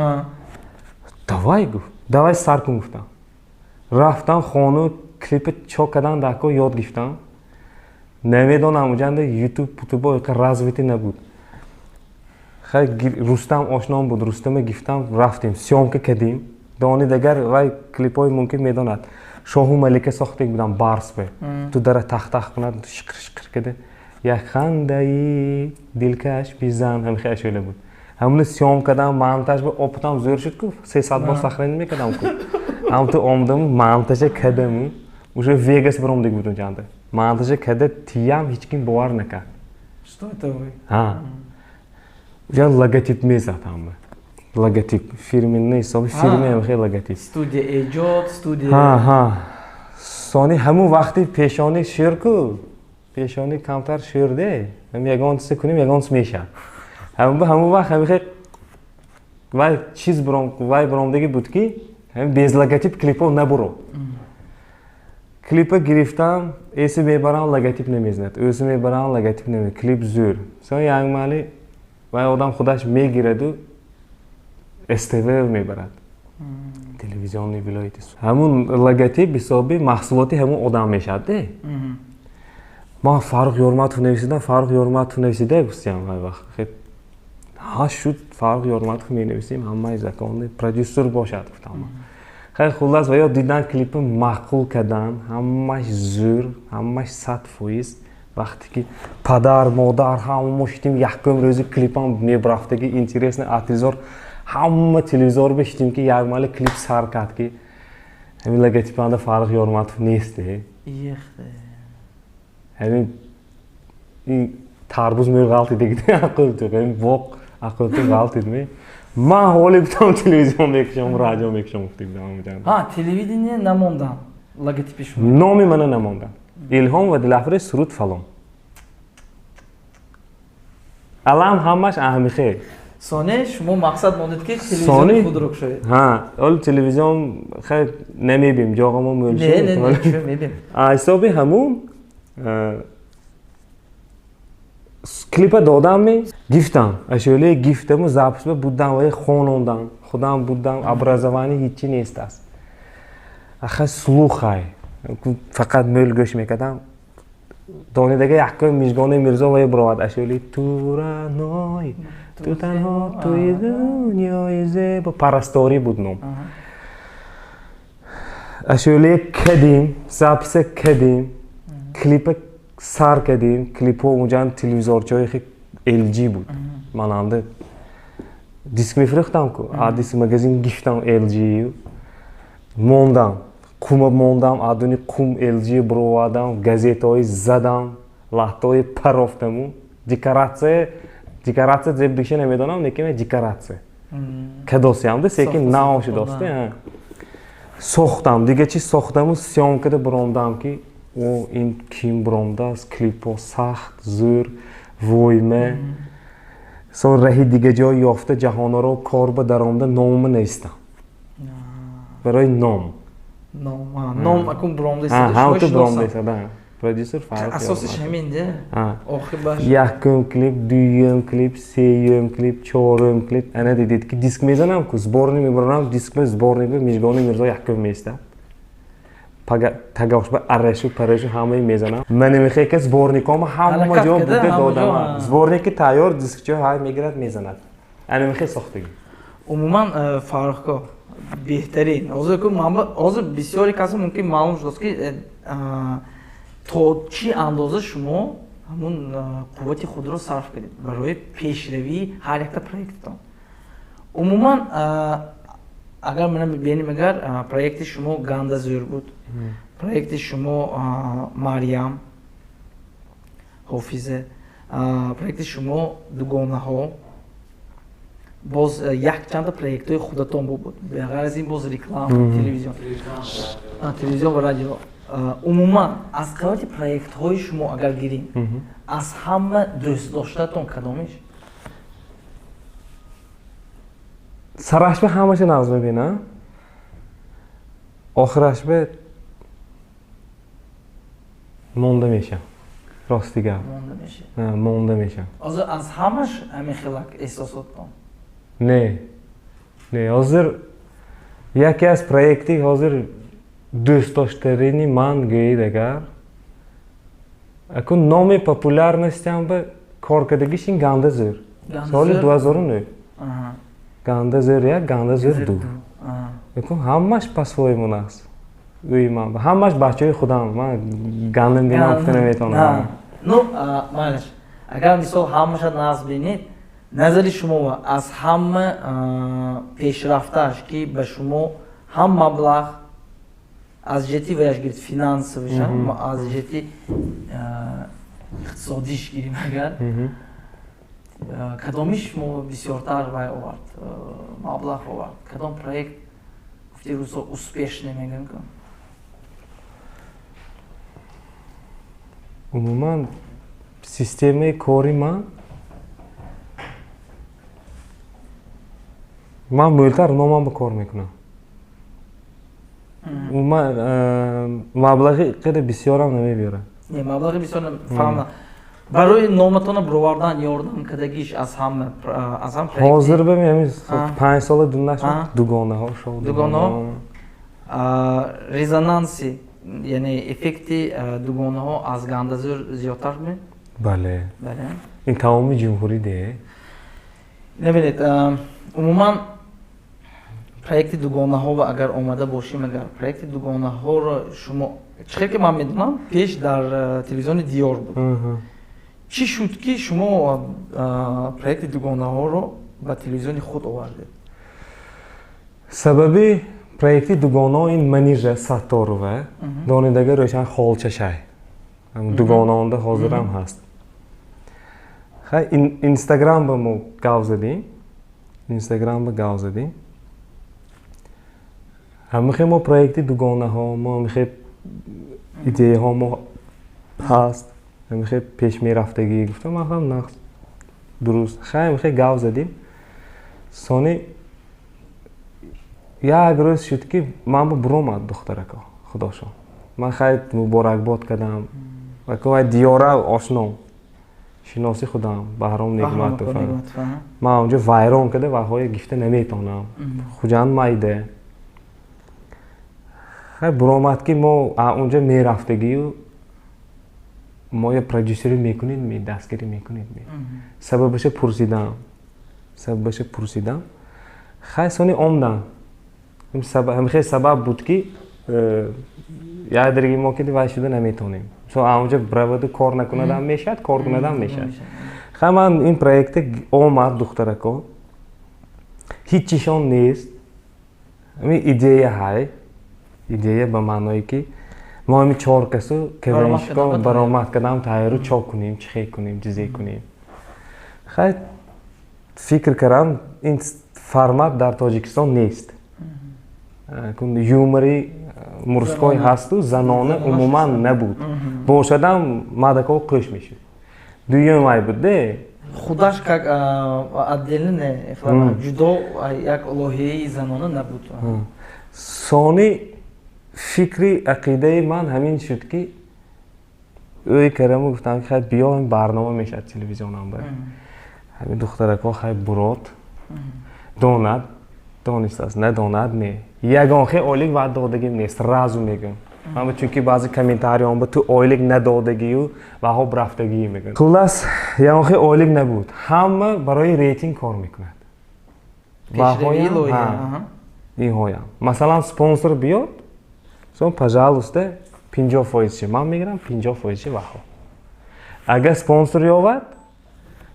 Speaker 2: Давай, гуфт, давай сар кун, гуфтам. Рафтам хону, клипа чо кардан дако ёд гирифтам. Намедонам, уҷанда ютуб путубо иқа развитый набуд. Хай, Рустам ошном буд, Рустама гифтам, рафтем, съёмка кардем. Дони дагар вай клипҳои мумкин медонад. Шоҳу малика сохтек будам, барс бе ту дара тах-тах кунад, шиқир шиқир карда, як хандаи дилкаш бизан, ҳамихе ашёла буд. Ҳамуна съёмка кардам, монтаж ба опытам зӯр шуд ку, 300 бор сохранить мекардам ку. Ҳамту омадаму монтажа кардаму, уже Вегас биромдик буд унҷанда. Монтажа карда тиям, ҳеҷ ким бовар накард.
Speaker 1: Что это вы?
Speaker 2: Ҳа, уҷа логотип мезад, ҳама логотип фирменный, ҳисоби фирме, ҳамихе логотип.
Speaker 1: Студия эҷод, студия.
Speaker 2: Ҳа, ҳа. Сони ҳамун вақти пешонӣ шир ку, пешонӣ камтар ширде, ҳам ягон чизе кунем, ягон чиз мешавад. Ҳамун вақт ҳамихе вай чиз буром, вай буромдагӣ буд, ки ҳамин без логотип клипҳо набуро. Клипа гирифтам, эси мебарам, логотип намезанад, ӯси мебарам, логотип намезанад, клип зӯр. Со як маҳали вай одам худаш мегираду СТВ мебарад, телевизионный вилояти. Ҳамун логотип ҳисоби маҳсулоти ҳамун одам мешавад де. Ман Фаррух Ёрматов нависидам, Фаррух Ёрматов нависида, гуфтиям вай вақт. Ҳа, шуд, Фаррух Ёрматов менависем, ҳамаи законный продюсер бошад, гуфтам. Хеле хуллас, ва ё дидан клипи маъқул кардан, ҳамаш зӯр, ҳамаш 100%. Вақте ки падар модар ҳама шидем, якум рӯзи клипам мебрафтаги, интересный телевизор, ҳама телевизор бешидем, ки як маҳали клип сар кард, ки ҳамин логотипанда Фаррух Ёрматов нест. Ҳамин тарбуз меғалтид, ҳамин воқ ақлту ғалтидми. Ман ҳоле будам, телевизион мекушам, радио мекушам, гуфтем.
Speaker 1: Ҳа, телевидение намондан логотипи шумо?
Speaker 2: Номи мана намондан. Илҳом ва Дилафрӯз, суруд фалон. Алам ҳамаш аҳамихе.
Speaker 1: Соне шумо мақсад мондед, ки телевизиони худро кушоед?
Speaker 2: Ҳа, ҳол телевизион хай намебим, ҷоғамо мӯл.
Speaker 1: Не, не, не, мебим.
Speaker 2: Ҳисоби ҳамун клипа додам, гифтам, ашёле гифтаму записба будам, вай хонондам, худам будам, образование ҳичи нест аст. Аха, слухай, фақат мӯл гӯш мекардам. Донидага якум Мижгони Мирзо вай буровад, ашёли тураной, ту танҳо туи дунёи зебо, парасторӣ буд ном. Ашёле кадим, записа кадим, клипа сар кардем. Клипҳо унҷа телевизорчаҳои хе LG буд. Мананда диск мефурӯхтам ку, а диск магазин гифтам, LG мондам, қума мондам, адуни қум LG буровардам, газетаҳои задам, латтаҳои парофтаму, декоратсия, декоратсия зеб диша намедонам, лекин декоратсия кадосиямда, секин нав шудост, сохтам, дига чи сохтаму, съёмкада буромдам, ки о, ин ким буромдааст, клипҳо сахт зӯр, войме. Сон раҳи дига ҷой ёфта, ҷаҳонаро кор ба даромда, нома навистам барои ном.
Speaker 1: Ном акун
Speaker 2: буромдаҳамту буромдаиста, продюсер Фаррух.
Speaker 1: Асосиш ҳамин де.
Speaker 2: Якум клип, дуюм клип, сеюм клип, чорум клип. Ана дидед, ки диск мезанам ку, сборник мебарам, диск сборник Мижгони Мирзо якум меистад, тагошба арашу парашу ҳамаи мезанам. Ман намехоҳ, ки сборникома ҳама ҷо буда додам, сборники тайёр, дискчо ҳай мегирад, мезанад. Ана мехоҳ сохтагӣ.
Speaker 1: Умуман, Фаррухко, беҳтарин. Ҳозир ку ҳозир бисёре касе мумкин маълум шудааст, ки то чӣ андоза шумо ҳамун қуввати худро сарф кардед барои пешравии ҳар якта проектатон. Умуман, агар мана бибинем, агар проекти шумо ганда зӯр буд, проекти шумо Марьям Ҳофизе, проекти шумо Дугонаҳо, боз якчанда проектҳои худатон буд, бағайр аз ин боз реклама, телевизион ва радио. Умуман, аз қабати проектҳои шумо агар гирем, аз ҳама дӯстдоштаатон кадомиш?
Speaker 2: Сарашба ҳамаша нағз мебинам, охирашба монда мешам. Рости гап.
Speaker 1: Монда мешавад.
Speaker 2: Монда мешавам.
Speaker 1: Ҳозир аз ҳамаш ҳамин хелак эҳсосотон?
Speaker 2: Не. Не, ҳозир яке аз проекти ҳозир дӯстдоштарини ман гӯед агар, акун номи популярностиам ба кор кардагиш ин Ганда зӯр. Соли 2009. Ганда зӯр як, Ганда зӯр ду. Акун ҳамаш по-своему аст. Ӯи ман. Ҳамаш бачаҳои худам. Ман гандам бинам гуфта наметавонам.
Speaker 1: Ну, майлаш. Агар мисол ҳамаша нағз бинед, назари шумо аз ҳама пешрафтааш, ки ба шумо ҳам маблағ аз ҷиҳати ваяш гирифт, финансовиша, аз ҷиҳати иқтисодиш гирим агар, кадомиш шумо бисёртар вай овард, маблағ овард? Кадом проект гуфти рӯзҳо успешне мегӯям ку?
Speaker 2: Умуман системаи кори ман мӯлтар номам ба кор мекунам. Умуман маблағи қадар бисёрам намебиёрам.
Speaker 1: Не, маблағи бисёр фаҳмам. Барои номатонро бировардан ёрдам кардагиш аз ҳама аз ҳам проект.
Speaker 2: Ҳозир ба ҳамин 5 сола дунаш дугонаҳо шоу.
Speaker 1: Дугонаҳо. Резонанси, яъне эффекти дугонаҳо аз Гандазӯр зиёдтар буд?
Speaker 2: Бале.
Speaker 1: Бале.
Speaker 2: Ин тамоми ҷумҳурӣ де.
Speaker 1: Набинед, умуман проекти дугонаҳо ва агар омада бошем, агар проекти дугонаҳоро шумо чӣ хел ки ман медонам, пеш дар телевизиони Диёр буд. Чӣ шуд ки шумо проекти дугонаҳоро ба телевизиони худ овардед?
Speaker 2: Сабаби проекти дугонаҳо ин Манижа Сатторова, донидага Рӯшан Холчашай. Дугонаонда ҳозирам ҳаст. Хай Инстаграм ба мо гав задем. Инстаграм ба гав задем. Ҳамихе мо проекти дугонаҳо, мо ҳамихе идеяҳо мо ҳаст. Ҳамихе пеш мерафтагӣ гуфтам, ман ҳам нақс дуруст. Хай ҳамихе гав задем. Сони як рӯз шуд ки ман ба буромад духтарако, худошон. Ман хай муборакбод кардам. Вай Диёра ошном. Шиноси худам, Баҳром Неъматов. Ман онҷо вайрон карда ваҳоя гифта наметонам. Хуҷанд майда. Хай буромад ки мо онҷо мерафтагию мо я продюсерӣ мекунед ми, дастгирӣ мекунед ми. Сабабаша пурсидам. Сабабаша пурсидам. Хай сони омдам. Ҳамихе сабаб буд ки як дарги мо ки вай шуда наметонем. Со онҷо браваду кор накунадам мешавад, кор кунадам мешавад. Хай ман ин проекте омад духтарако. Ҳеҷ чишон нест. Ҳамин идея ҳай. Идея ба маъное ки мо ҳамин чор касу КВНщико баромад кардам, тайёру чо кунем, чӣ хел кунем, чизе кунем. Хай фикр кардам, ин формат дар Тоҷикистон нест. Юмори мурской ҳасту занона умуман набуд. Бошадам мадако қӯш мешуд. Дуюм вай буд де.
Speaker 1: Худаш как отдельно не, ҷудо як лоҳияи занона набуд.
Speaker 2: Сони фикри ақидаи ман ҳамин шуд ки ӯи караму гуфтам ки хай биё ҳамин барнома мешавад телевизионам ба. Ҳамин духтарако хай бурод донад, донистааст, надонад не. Ягон хе ойлик ваъд додагим нест, разу мегӯям. Ама чунки баъзе комментариён ба ту ойлик надодагию ваҳоб рафтагӣ мегӯянд. Хуллас, ягон хе ойлик набуд. Ҳама барои рейтинг кор мекунад. Ниҳоям. Масалан, спонсор биёд, сон пожалуйста 50% ман мегирам, 50% ваҳо. Агар спонсор ёвад,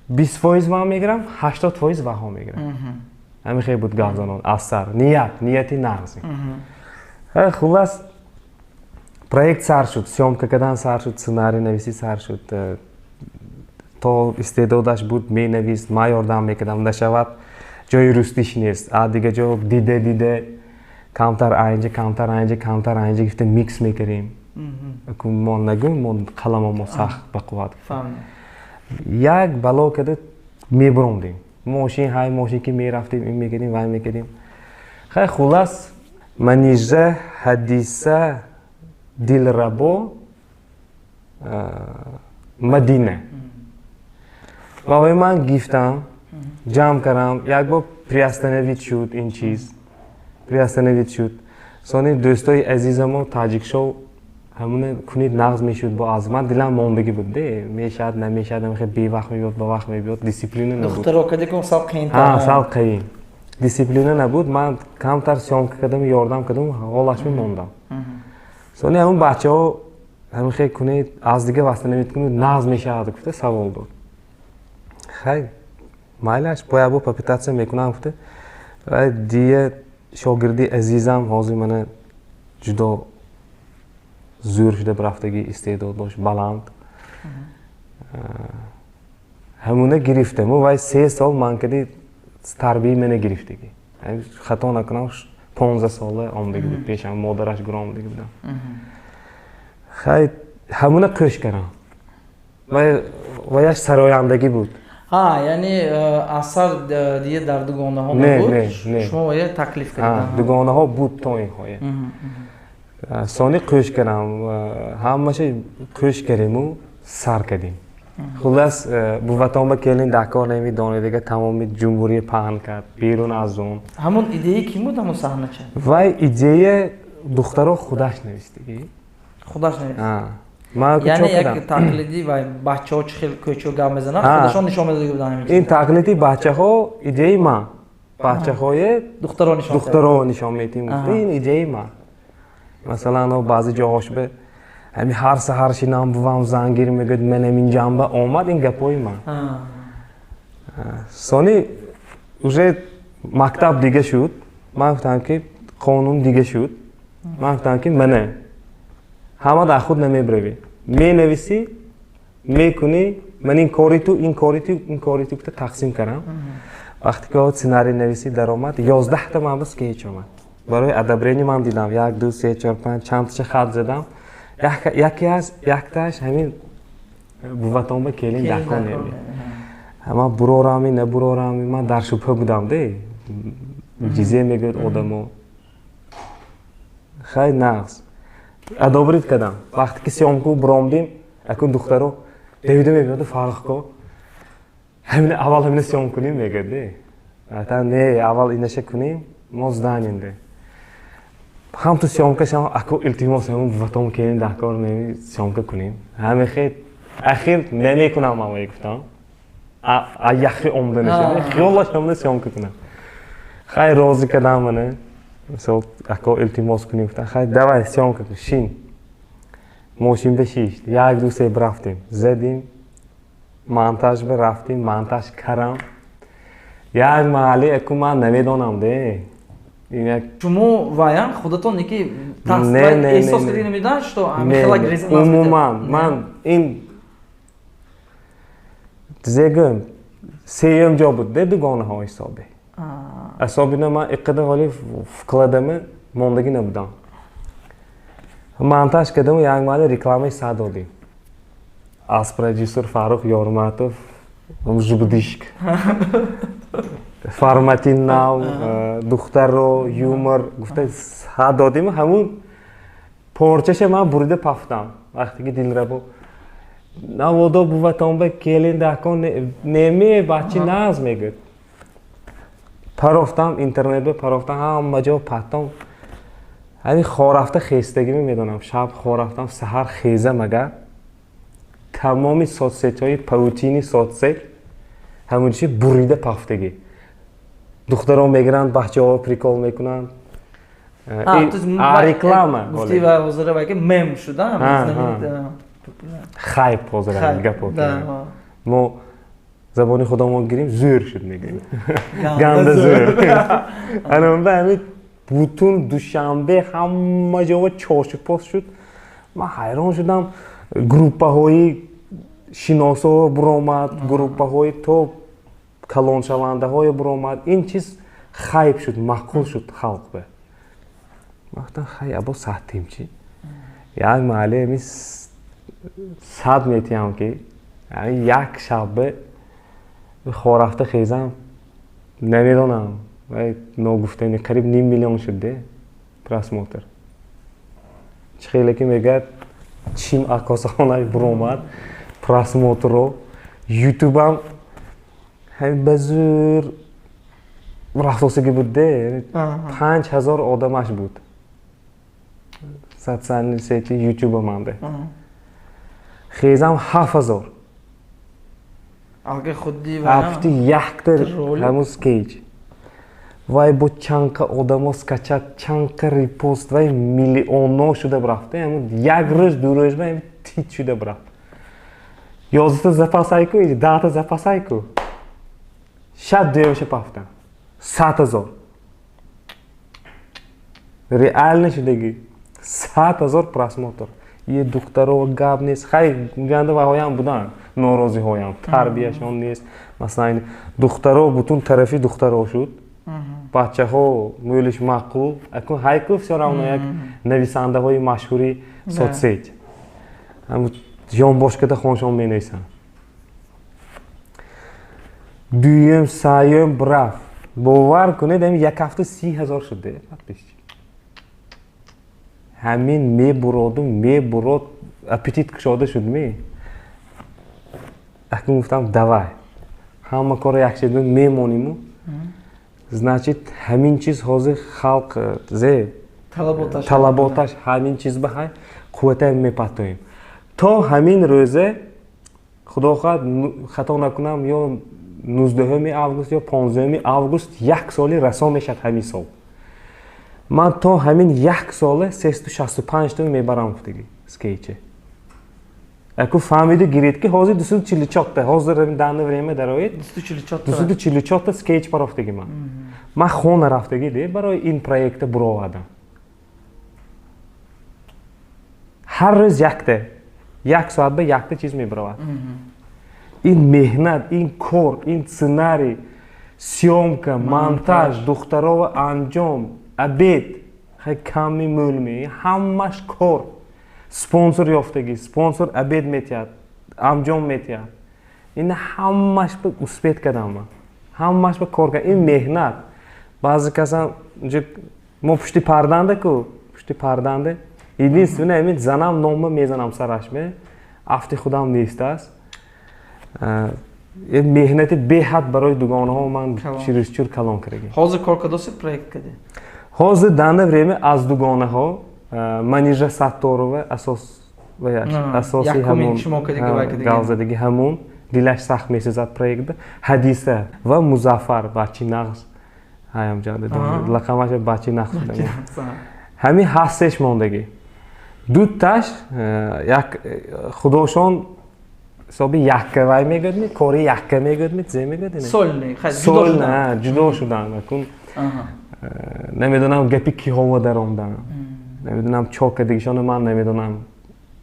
Speaker 2: 20% ман мегирам, 80% ваҳо мегирам. Ҳамин хел буд гап занон аз сар. Ният, нияти нағзи. Хуллас, проект сар шуд, съёмка кардан сар шуд, сценарий нависӣ сар шуд. То истеъдодаш буд, менавист, ман ёрдам мекардам, нашавад ҷои рустиш нест. А дига ҷо дида дида камтар айнҷа, камтар айнҷа, камтар айнҷа гифта микс мекардем. Мо нагӯем, мо қаламо мо сахт ба қувват. Як бало карда мебурондем. Мошин ҳай мошин ки мерафтем, ин мекардем, вай мекардем. Хай хуллас, Манижа, Ҳадиса, Дилрабо, Мадина. Ва ман гифтам, ҷамъ кардам, як бор приостановить шуд ин чиз. Приостановить шуд. Сони дӯстои азизамо Таҷикшоу ҳамуна кунид, нағз мешуд. Бо аз ман дилам мондагӣ буд, де мешавад, намешавад, намехе бевақт мебиёд, ба вақт мебиёд, дисциплина набуд.
Speaker 1: Духтаро кадикум сал қиин.
Speaker 2: Сал қиин, дисциплина набуд. Ман камтар съёмка кардам, ёрдам кардам, ҳолаш мемондам. Сони ҳамун бачаҳо ҳамихе кунед, аз дига восстановить кунед, нағз мешавад, гуфта савол дод. Хай, майлаш, бо як бор попытаться мекунам, гуфта. Дия шогирди азизам ҳозир мана ҷудо зӯр шуда рафтагӣ, истеъдод дошт баланд, ҳамуна гирифтаму вай 3 сол ман кади тарбияи мана гирифтагӣ. Хато накунам, 15 сола омдагӣ буд пешам, модараш гуро омдагӣ будам. Хай, ҳамуна қӯш кардам, ваяш сарояндагӣ буд.
Speaker 1: Ҳа, яъне асар дия дар дугонаҳо набуд, шумо вая таклиф
Speaker 2: кардед? Дугонаҳо буд то ин ҳоя. Сони қӯш кардам, ҳамаша қӯш кардему сар кардем. Хуллас, буватонба келин дакор намедонедига, тамоми ҷумҳурия паҳн кард, берун аз он.
Speaker 1: Ҳамон идея ким буд, ҳамон саҳнача?
Speaker 2: Вай идея духтаро худаш навистагӣ.
Speaker 1: Худаш навист? Яъне як тақлиди вай бачаҳо чӣ хел кӯчо гап мезананд, худашон нишон медода буданд?
Speaker 2: Ин тақлиди бачаҳо, идеяи ман, бачаҳое
Speaker 1: духтаро нишон
Speaker 2: духтаро нишон метиҳем, ин идеяи ман. Масалан, баъзе ҷоҳош бе ҳами ҳар саҳар шинам, бувам зангир мегӯяд, манам ин ҷанба омад, ин гапҳои ман. Сони уже мактаб дига шуд, ман гуфтам, ки қонун дига шуд. Ман гуфтам, ки мана ҳама дар худ намебравӣ, менависӣ, мекунӣ, ман ин кори ту, ин кори ту, ин кори ту, гуфта тақсим кардам. Вақте ки сценарий нависӣ даромад, 11-та ман скетч омад барои одобрение. Ман дидам, як, ду, се, чор, панҷ, чандташа хат задам. Яке аз яктааш ҳамин буватонба келин дакон. Ман бурорами, набурорами, ман дар шубҳа будам, де ҷизе мегӯяд одамо. Хай, нағз, одобрить кардам. Вақте ки съёмку буромдим, акун духтаро давида мебиёду: «Фаррухко, ҳамина аввал, ҳамина съём кунем», мегӯяд. Де не, аввал инаша кунем, мо зданем, де ҳам ту съёмка шам, ако, илтимос, ҳамун буватон келин дакор съёмка кунем. Ҳамихе ахир намекунам, ман гуфтам, яхи омда нашуда, хиёлаш ҳамна съёмка кунам. Хай, розӣ кардам мана. Мисол, ако, илтимос кунем, гуфтам. Хай, давай, съёмка кун, шин мошин ба шишт, як, ду, се, рафтем, задим, монтаж ба рафтем, монтаж кардам. Як маҳалли аку ман намедонам, де.
Speaker 1: Шумо ваян худатон неки эҳсос кардӣ, намедонад, что
Speaker 2: Умуман, ман ин зегӯм, сеюм ҷо буд, де, дугонаҳо ҳисобе. Асобина ман иққадар ҳоли вкладама мондагӣ набудам. Монтаж кардаму як маҳалли рекламаи сад додем. Аз продюсер Фаррух Ёрматов жубдишк формати нав, духтаро, юмор гуфта сад додему. Ҳамун порчаша ман бурида пафтам. Вақте ки Дилрабо наводо буватонба келин дакон неме, бачи наз мегӯяд, парофтам интернетба, парофтам ҳама ҷо паттом. Ҳамин хорафта хестагиме медонам, шаб хорафтам, саҳар хезам, агар тамоми соцсетҳои паутини соцсет ҳамун чи бурида пафтагӣ, духтарон мегиранд, бачаҳо прикол мекунанд, реклама.
Speaker 1: Мем шуда.
Speaker 2: Хайп ҳозир гапо мо забони худамон гирем, зӯр шуд, мегӯем, ганда зӯр. Анонба ҳамин бутун Душанбе ҳама ҷо чорчупос шуд. Ман ҳайрон шудам, группаҳои шиносо буромад, группаҳои то калоншавандаҳое буромад. Ин чиз хайп шуд, маъқул шуд халқ ба. Ман гуфтам: хай, або саҳтим чи як маҳалле ами сад метиҳам, ки як шабе хорафта хезам, намедонам, ногуфтани қариб ним миллион шуд, де, просмотр. Чӣ хеле ки мегӯяд, чим акосахонаш буромад. Просмотро ютубам ҳамин ба зӯр рафтосагӣ буд де, 5000 одамаш буд социальный сети ютуба манде. Хезам 7000.
Speaker 1: Алга худди.
Speaker 2: Афти якта ҳамун скетч вай бо чанқа одамо скачать, чанқа репост, вай миллионо шуда рафта. Ҳамун як рӯз, 2 рӯз ба тит шуда рафт. 11та запасайку, 10та запасайку, шаб дуюмша пафтам, 100 000. Реально шудаги, 100 000 просмотр. Е, духтаро, гап нест. Хай, ҷанда ваҳоям буданд, норозиҳоям, тарбияшон нест, масалан, духтаро бутун тарафи духтаро шуд, бачаҳо мӯлиш маъқул. Акун ҳайку, всё равно як нависандаҳои машҳури соцсеть ёнбошкада хоншон менависанд. Дуюм, сеюм рафт. Бовар кунед, ҳамин як ҳафта 30 000 шуд подписчик. Ҳамин мебуроду мебурод, аппетит кушода шуд. Ме акун гуфтам: давай, ҳама корро якшеда мемониму, значит, ҳамин чиз ҳозир халқ зе талаботаш ҳамин чиз ба ҳай қуввата мепатоем. То ҳамин рӯзе, худо хоҳад, хато накунам, ё 19 август, ё 15 август як соли расо мешавад. Ҳамин сол ман то ҳамин як сола 365 та мебарам гуфтагӣ скетче. Аку фаҳмиду гиред, ки ҳозир 244-та, ҳозир данное время дароед, 244-та скетч барофтагӣ. Ман хона рафтагӣ де барои ин проекта буровардам. Ҳар рӯз якта, як соат ба якта чиз мебаровад. Ин меҳнат, ин кор, ин сценарий, съёмка, монтаж, духтарова анҷом, обед хай ками мӯлми, ҳамаш кор. Спонсор ёфтагӣ, спонсор обед метиҳад, анҷом метиҳад. Ин ҳамаш ба успеть кардам, ман ҳамаш ба кор кардам. Ин меҳнат. Баъзе касан мо пушти парданда ку, пушти парданда единственное ҳамин занам нома мезанам сараш, ме афти худам нест аст. Меҳнати беҳад барои дугонаҳо ман чересчур калон кардагӣ.
Speaker 1: Ҳозир кор кардосед, проект каде?
Speaker 2: Ҳозир данное время аз дугонаҳо Манижа Сатторова асос, асоси ҳамун галзадагӣ, ҳамун дилаш сахт месӯзад проектда. Ҳадиса ва Музаффар бачи нағз, ҳаямҷанда лақамаш бачи нағз. Ҳамин ҳастеш мондагӣ дуташ як худошон ҳисоби якка вай мегӯяд, кори якка мегӯяд, зе мегӯяд.
Speaker 1: Сольный.
Speaker 2: Ҷудо шудан. Акун намедонам гапи киҳово даромдан, намедонам чо кардагишона, ман намедонам.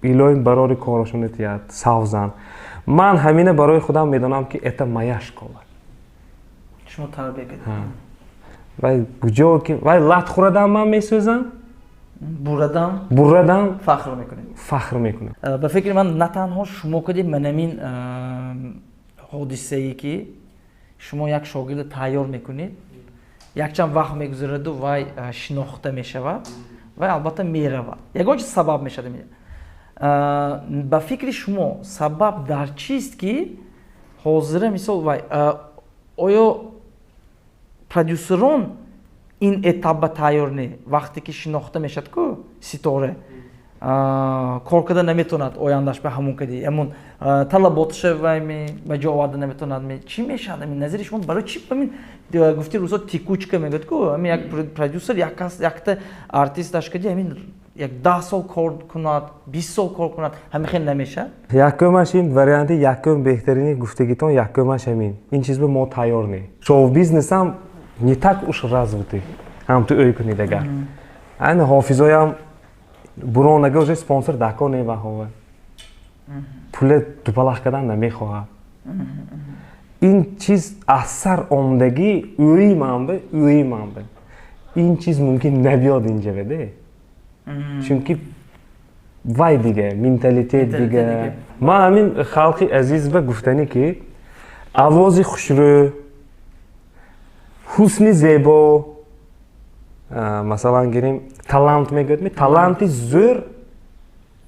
Speaker 2: Илоҳим барори корошон тиҳад, савзан. Ман ҳамина барои худам медонам, ки это моя школа.
Speaker 1: Шумо тарбия кардед.
Speaker 2: Вай куҷо ки вай лат хӯрадам, ман месӯзам.
Speaker 1: Бурадам.
Speaker 2: Бурадам.
Speaker 1: Фахр мекунед.
Speaker 2: Фахр мекунам.
Speaker 1: Ба фикри ман, на танҳо шумо кардед. Манамин ҳодисае, ки шумо як шогирда тайёр мекунед, якчанд вақт мегузараду вай шинохта мешавад, вай албатта меравад, ягон чиз сабаб мешавад. Ба фикри шумо, сабаб дар чист, ки ҳозира, мисол, вай оё продюсерон ин этап ба тайёр не? Вақте ки шинохта мешавад ку ситора, кор карда наметавонад, ояндаш ба ҳамун кади ҳамун талаботаша вай ба ҷо оварда наметавонад. Чӣ мешавад назари шумо? Барои чӣ ҳамин гуфти рӯзо текучка мегӯяд ку, ҳамин як продюсер якта артисташ кади ҳамин як 10 сол кор кунад, 20 сол кор кунад, ҳамин хел намешавад?
Speaker 2: Якумаш ин варианти якум, беҳтарини гуфтагитон, якумаш ҳамин: ин чиз ба мо тайёр не. Шоу бизнесам не так уж развитый, ҳам ту ӯй кунед. Агар айн ҳофизоям буронага, уже спонсор дако не, ваҳова пуле дупалах кардан намехоҳад. Ин чиз аз сар омдагӣ ӯи манба ин чиз мумкин набиёд инҷаведе, чунки вай дига менталитет дига. Ман ҳамин халқи азиз ба гуфтанӣ, ки овози хушрӯ, ҳусни зебо, масалан гирем, талант мегӯяд, таланти зӯр,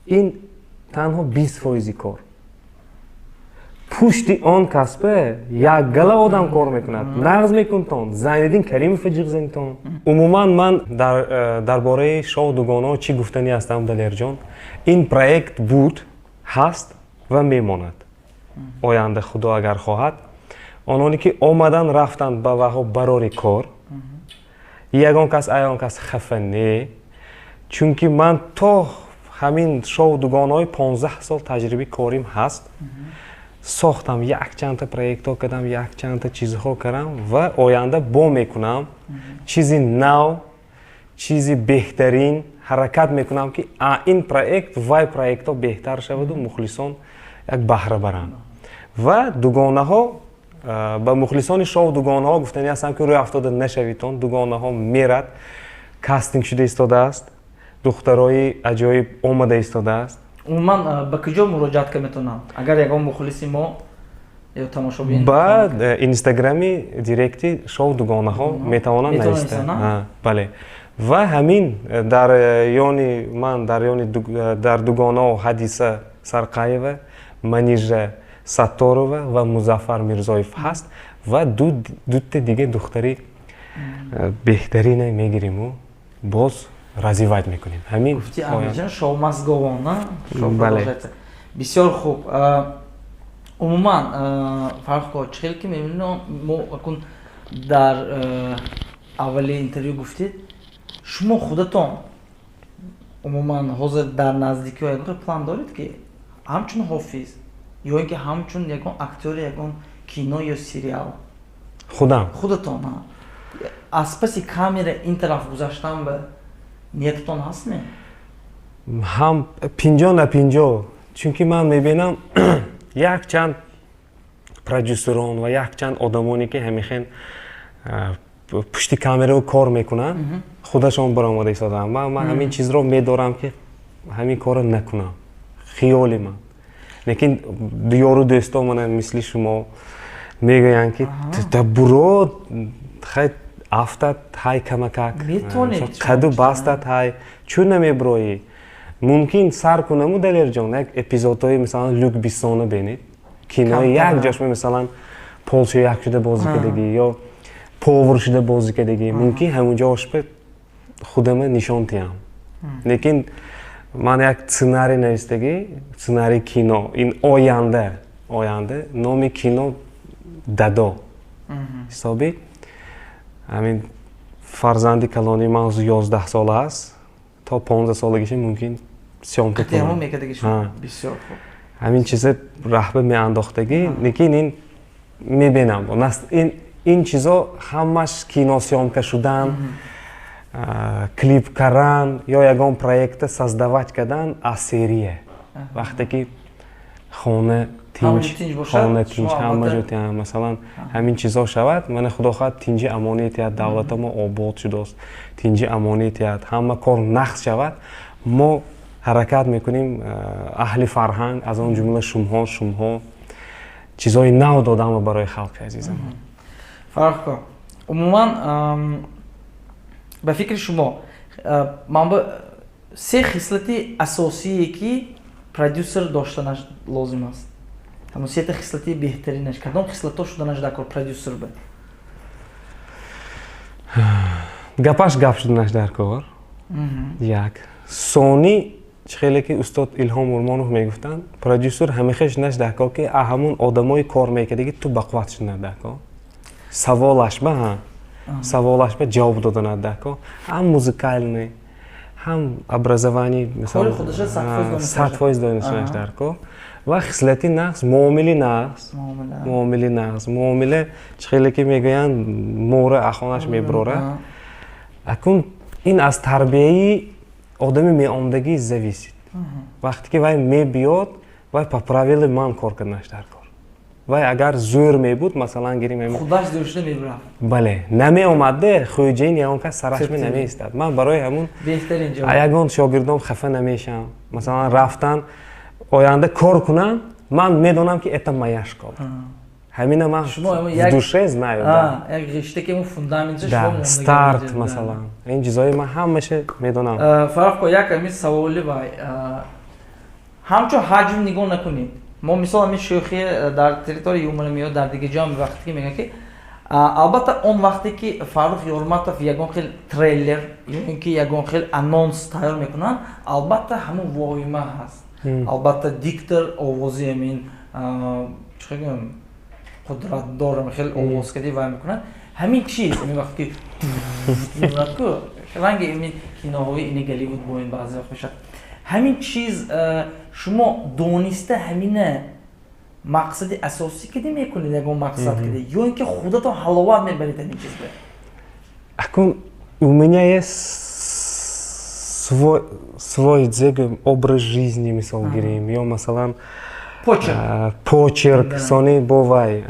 Speaker 2: ин танҳо 20 фоизи кор. Пушти он касбе як гала одам кор мекунад. Нағз мекунтон, Зайниддин Каримов ҷиғ зентон. Умуман ман дар бораи шоу дугонаҳо чӣ гуфтанӣ ҳастам, Далерҷон? Ин проект буд, ҳаст ва мемонад. Оянда, Худо агар хоҳад, ононе ки омадан, рафтанд, ба ваҳо барори кор, ягон кас аён кас хафа не, чунки ман то ҳамин шоу дугонаҳои 15 сол таҷрибаи корим ҳаст. Сохтам, якчандта проектҳо кардам, якчандта чизҳо кардам ва оянда бо мекунам. Чизи нав, чизи беҳтарин ҳаракат мекунам, ки ин проект вай проектҳо беҳтар шаваду мухлисон як баҳра баранд. Ва дугонаҳо, ба мухлисони шоу дугонаҳо гуфтанӣ ҳастам, ки рӯй афтода нашавитон. Дугонаҳо мерад, кастинг шуда истодааст, духтарои аҷоиб омада истодааст.
Speaker 1: Умуман, ба куҷо муроҷиат карда метавонанд, агар ягон мухлиси мо ё тамошобин?
Speaker 2: Ба инстаграми директи шоу дугонаҳо метавонанд нависта. Бале, ва ҳамин дар ёни ман, дар ёни дар дугонаҳо Ҳадиса Сарқаева, Манижа Сатторова ва Музаффар Мирзоев ҳаст ва дута дига духтари беҳтарине мегириму боз развивать мекунем. Ҳамин.
Speaker 1: Гуфти Амирҷон, шоу must go on. Бале, бисёр хуб. Умуман, Фаррухко, чӣ хеле ки мебинем, мо акун дар аввали интервю гуфтед, шумо худатон умуман ҳозир дар наздикиҳо ягон план доред, ки ҳамчун ҳофиз ё ин ки ҳамчун ягон актёри ягон кино ё сериал?
Speaker 2: Худам?
Speaker 1: Худатон аз паси камера ин тараф гузаштан ба ниятатон ҳастме?
Speaker 2: Ҳам 50 на 50, чунки ман мебинам, якчанд продюсерон ва якчанд одамоне ки ҳамихен пушти камерао кор мекунанд, худашон баромада истодаанд. Ман ҳамин чизро медорам, ки ҳамин корро накунам, хиёли ман. Лекин ёру дӯсто мана мисли шумо мегӯянд, ки да буро, хай афтат ҳай, камакак қаду бастат ҳай, чун намеброӣ. Мумкин сар кунаму, Далерҷон, як эпизодҳои, мисалан, Люк Бессона бинед, кинои як ҷошма, мисалан, полшо як шуда бозӣ кардагӣ ё повар шуда бозӣ кардагӣ, мумкин ҳамун ҷошба худама нишон диҳам. Лекин ман як сценарий навистагӣ, сценарий кино, ин оянда номи кино «Дадо». Ҳисоби ҳамин фарзанди калонии ман 11 сола аст, то 15 солагиша мумкин съёмка. Ҳамин чиза раҳба меандохтагӣ, лекин ин мебинам, ин чизо ҳамаш кино съёмка шудан, клип кардан ё ягон проекта создавать кардан аз серия, вақте ки хона тинч, хона тинч, ҳама ҷо, масалан, ҳамин чизо шавад. Мана, Худо хоҳад, тинҷи амонӣ тиҳад, давлата мо обод шудааст, тинҷи амонӣ тиҳад, ҳама кор нақс шавад. Мо ҳаракат мекунем, аҳли фарҳанг, аз он ҷумла шумҳо, чизҳои нав доданро барои халқи азизам.
Speaker 1: Фаррухко, умуман, ба фикри шумо, ман ба се хислати асосие, ки продюсер доштанаш лозим аст, ҳамон сета хислати беҳтаринаш, кадом хислатҳо шуданаш дар кор продюсер ба?
Speaker 2: Гапаш гап шуданаш дар кор як. Сони, чӣ хеле ки устод Илҳом Урмонов мегуфтанд, продюсер ҳамеша шунаш дар кор, ки ҳамун одамои кор мекардаги ту бақувват шунад дар кор, саволаш ба ҳа, саволаш ба ҷавоб доданад дар кор, ҳам музыкальный, ҳам образование, 100% донистанаш дар кор. Ва хислати нағз, муомили нағз, муомили нағз. Муомила, чӣ хеле ки мегӯянд, мора ахонаш мебирорад. Акун ин аз тарбияи одами меомдагӣ зависит. Вақте ки вай мебиёд, вай по правиле ман кор карданаш дар кор. Вай агар зӯр мебуд, масалан, гирим,
Speaker 1: худаш зӯр шуда мебурад.
Speaker 2: Бале, намеомадде, хӯҷаин ягон кас сарашме намеистад. Ман барои ҳамун ягон шогирдом хафа намешавам. Масалан, рафтан, оянда кор кунам, ман медонам, ки это моя школа. Ҳамина ман в душе знаю.
Speaker 1: Як ғиштаки фундамент.
Speaker 2: Старт, масалан, ин чизҳои ман ҳамаша медонам.
Speaker 1: Фаррухко, як ами саволи вай, ҳамчун ҳаҷм нигоҳ накунед. Мо мисол ҳамин шӯхӣ дар территорияи юмора меояд, дар дигар ҷо вақте ки мегӯянд, ки албатта, он вақте ки Фаррух Ёрматов ягон хел трейлер ё ин ки ягон хел анонс тайёр мекунанд, албатта, ҳамун воҳима ҳаст, албатта, диктор овози ҳамин, чӣ гӯям, қудратдор хел овоз кади вай мекунад. Ҳамин чиз, ҳамин вақте ки ку ранги ҳамин киноҳои ини Голливуд бо ин баъзе вақт мешавад, ҳамин чиз шумо дониста ҳамина мақсади асосӣ киди мекунед, ягон мақсад киди, ё ин ки худатон ҳаловат мебаред ҳамин чиз бе?
Speaker 2: Акун у меня есть свой образ жизни, мисол гирем, ё масалан
Speaker 1: почерк.
Speaker 2: Почерк сони бо вай.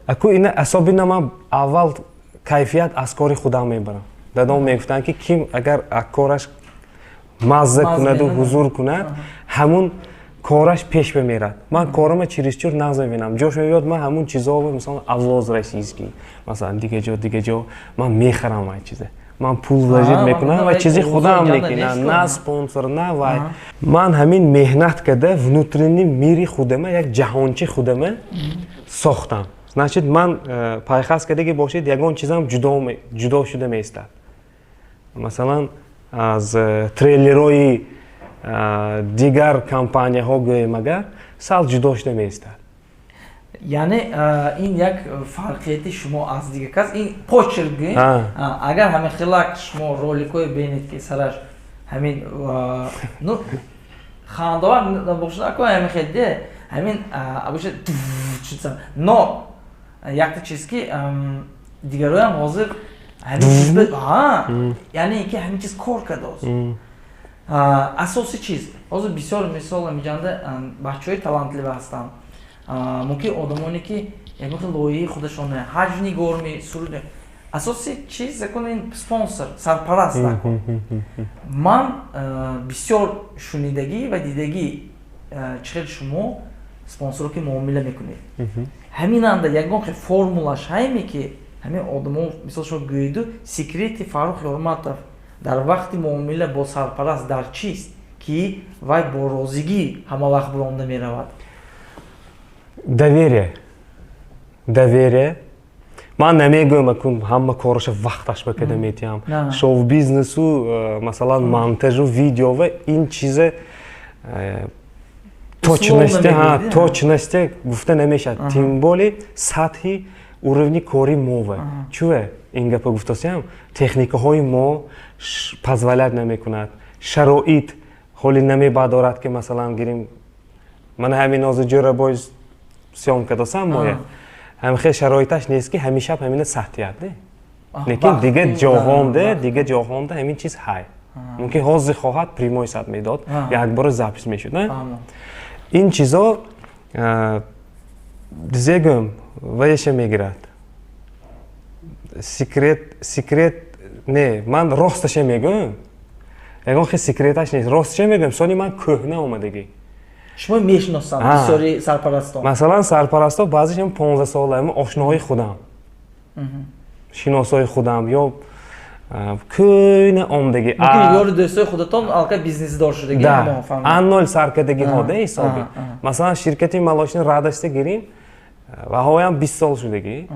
Speaker 2: Аку ина особенно ман аввал кайфият аз кори худам мебарам. Дадом мегуфтанд, ки ким агар кораш мазза кунаду ҳузур кунад, ҳамун кораш пеш бимерад. Ман корама чересчур нағз мебинам, ҷош мебиёд, ман ҳамун чизо, мисол, авоз российский, масалан, дига ҷо, дига ҷо ман мехарам вай чизе, ман пул вложить мекунам ва чизи худам мекунам, на спонсор, на вай. Ман ҳамин меҳнат карда, внутренний мири худама, як ҷаҳончи худама сохтам. Значит, ман пайхас кардаги бошед, ягон чизам ҷудо шуда меистад. Масалан, аз трейлерои дигар компанияҳо гӯем агар, сал ҷудо шуда меистад.
Speaker 1: Яъне ин як фарқияти шумо аз дигар кас, ин почерк гӯем. Агар ҳамин хелак шумо роликҳое бинед, ки сараш ҳамин, ну, хандовар бошад, ҳамин хел де, ҳамин абоша, но якта чиз, ки дигароям ҳозир ҳамин чиз, яъне ки ҳамин чиз кор кардааст. Асоси чиз, ҳозир бисёр мисол миҷанда бачаҳои талантлива ҳастанд, мумкин одамоне, ки ягон хел лоиҳаи худашон, ҳаҷнигорми, суруд. Асоси чиз закон ин спонсор, сарпараст. Ман бисёр шунидагӣ ва дидагӣ, чӣ хел шумо спонсоро ки муомила мекунед. Ҳаминанда ягон хел формулаш ҳайме, ки ҳамин одамо, мисол, шумо гӯеду, секрети Фаррух Ёрматов дар вақти муомила бо сарпараст дар чист, ки вай бо розигӣ ҳама вақт буронда меравад?
Speaker 2: Доверие, доверие. Ман намегӯям, акун ҳама кораша вақташ ба када метиҳам. Шоу бизнесу масалан, монтажу видео ва ин чизе точности, точности гуфта намешавад, тем более сатҳи уровни кори мова. Чуве ин гапа гуфтосиам, техникаҳои мо позволять намекунад, шароит ҳоли намебардорад, ки масалан гирим, мана ҳамин ҳозир Ҷӯрабой съёмка досам, моя ҳамихел шароиташ нест, ки ҳамишаб ҳамина сатҳият не. Лекин дига ҷоҳонда ҳамин чиз ҳай, мумкин ҳозир хоҳад, прямой сат медод, якбора запись мешуд. Ин чизо зегӯм, ваеша мегирад. Секрет, секрет не, ман росташа мегӯям, ягон хел секреташ нест, росташа мегӯям. Сони ман кӯҳна омадагӣ.
Speaker 1: Шумо мешиносанд бисёри сарпарастон?
Speaker 2: Масалан, сарпарасто баъзешам 15 сола ошноҳои худам, шиносои худам ё кӯна омдагӣ.
Speaker 1: Ёру дӯстои худатон аллакай бизнесдор шудагӣ.
Speaker 2: А ноль саркардагиҳо да ҳисоби. Масалан, ширкати Молочный Радость гирим, ваҳоям 20 сол шудагӣ,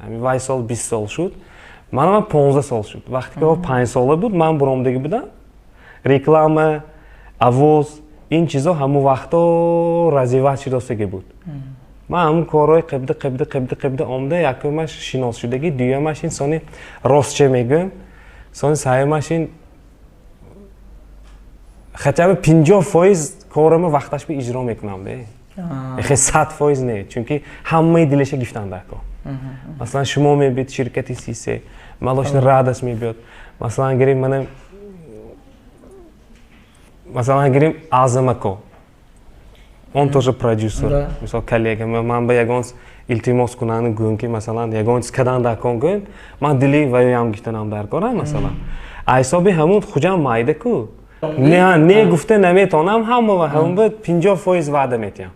Speaker 2: ҳамин вай сол 20 сол шуд, манам 15 сол шуд. Вақте ки 5 сола буд, ман буромдагӣ будам. Реклама, авоз, ин чизо ҳамон вақто развивать шудостагӣ буд. Ман ҳамун корҳои қибда, қибда, қибда, қибда омда, якумаш шинос шудагӣ, дуюмаш ин сони ростче мегӯем, сони сеюмаш ин хотя бы 50% корама вақташ би иҷро мекунам де, эхе 100% не, чунки ҳамаи дилаша гифтан дар кор. Масалан, шумо мебид, ширкати Сисе, Молочный Радость мебиёд, масалан гирем, мана, масалан гирем, Азамако, он тоже продюсер, мисол, коллега. Ман ба ягон илтимос кунанд, гӯем, ки масалан ягон чиз кадан дар кор, гӯем, ман дили ваёям гифтанам дар корам. Масалан, ҳисоби ҳамун хуҷам майда ку, не, не гуфта наметонам, ҳама ва ҳамун ба 50% ваъда метиҳам.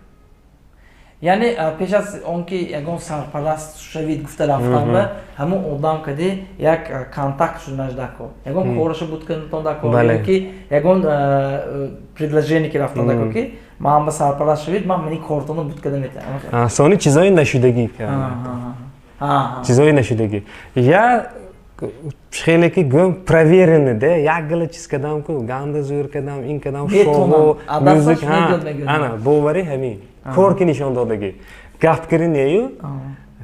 Speaker 1: Яъне пеш аз он ки ягон сарпараст шавид, гуфта рафтан ба ҳамун одам кади як контакт шуданаш дар кор, ягон кораша буд кардатон дар кор, ки ягон предложение ки рафтан дар кор, ки ман ба сарпараст шавид, ман мани кортонро буд карда метавонам.
Speaker 2: Сони чизои нашудагӣ, чизои нашудагӣ. Я хеле ки гӯм, проверенный де, як гала чиз кардам ку, ганда зӯр кардам, ин кардам, шоу, мюзик, ана боварӣ ҳамин кор ки нишон додагӣ, гап кири нею,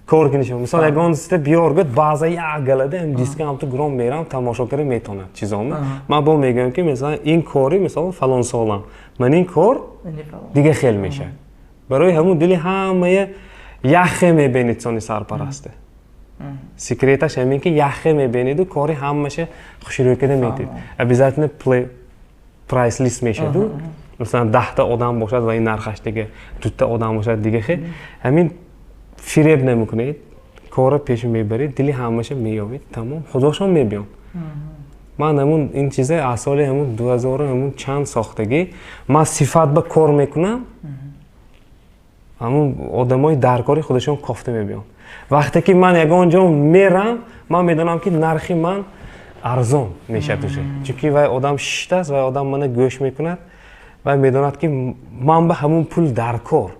Speaker 2: кор ки нишон. Мисол, ягон сита биёр гӯд, баъза як галада ҳам диска ҳамту гром мерам, тамошо кара метонад чизоно. Ман бо мегӯям, ки мисалан ин кори, мисол, фалон солам ман ин кор дига хел мешавад. Барои ҳамун дили ҳамая яхе мебинед. Сони сарпарасте секреташ ҳамин, ки яхе мебинеду кори ҳамаша хушрӯй када метид. Обязательно прайс лист мешаду, масалан, 10та одам бошад ва ин нархаш дига, дута одам бошад, дига хе. Ҳамин фиреб намекунед, корро пеш мебаред, дили ҳамаша меёбед, тамом, худошон мебиён. Ман ҳамун ин чиза аз соли ҳамун 2000 ҳамун чанд сохтагӣ, ман сифат ба кор мекунам, ҳамун одамои даркори худашон кофта мебиён. Вақте ки ман ягон ҷо мерам, ман медонам, ки нархи ман арзон мешавад уже, чунки вай одам шиштааст, вай одам мана гӯш мекунад, вай медонад, ки ман ба ҳамун пул даркор.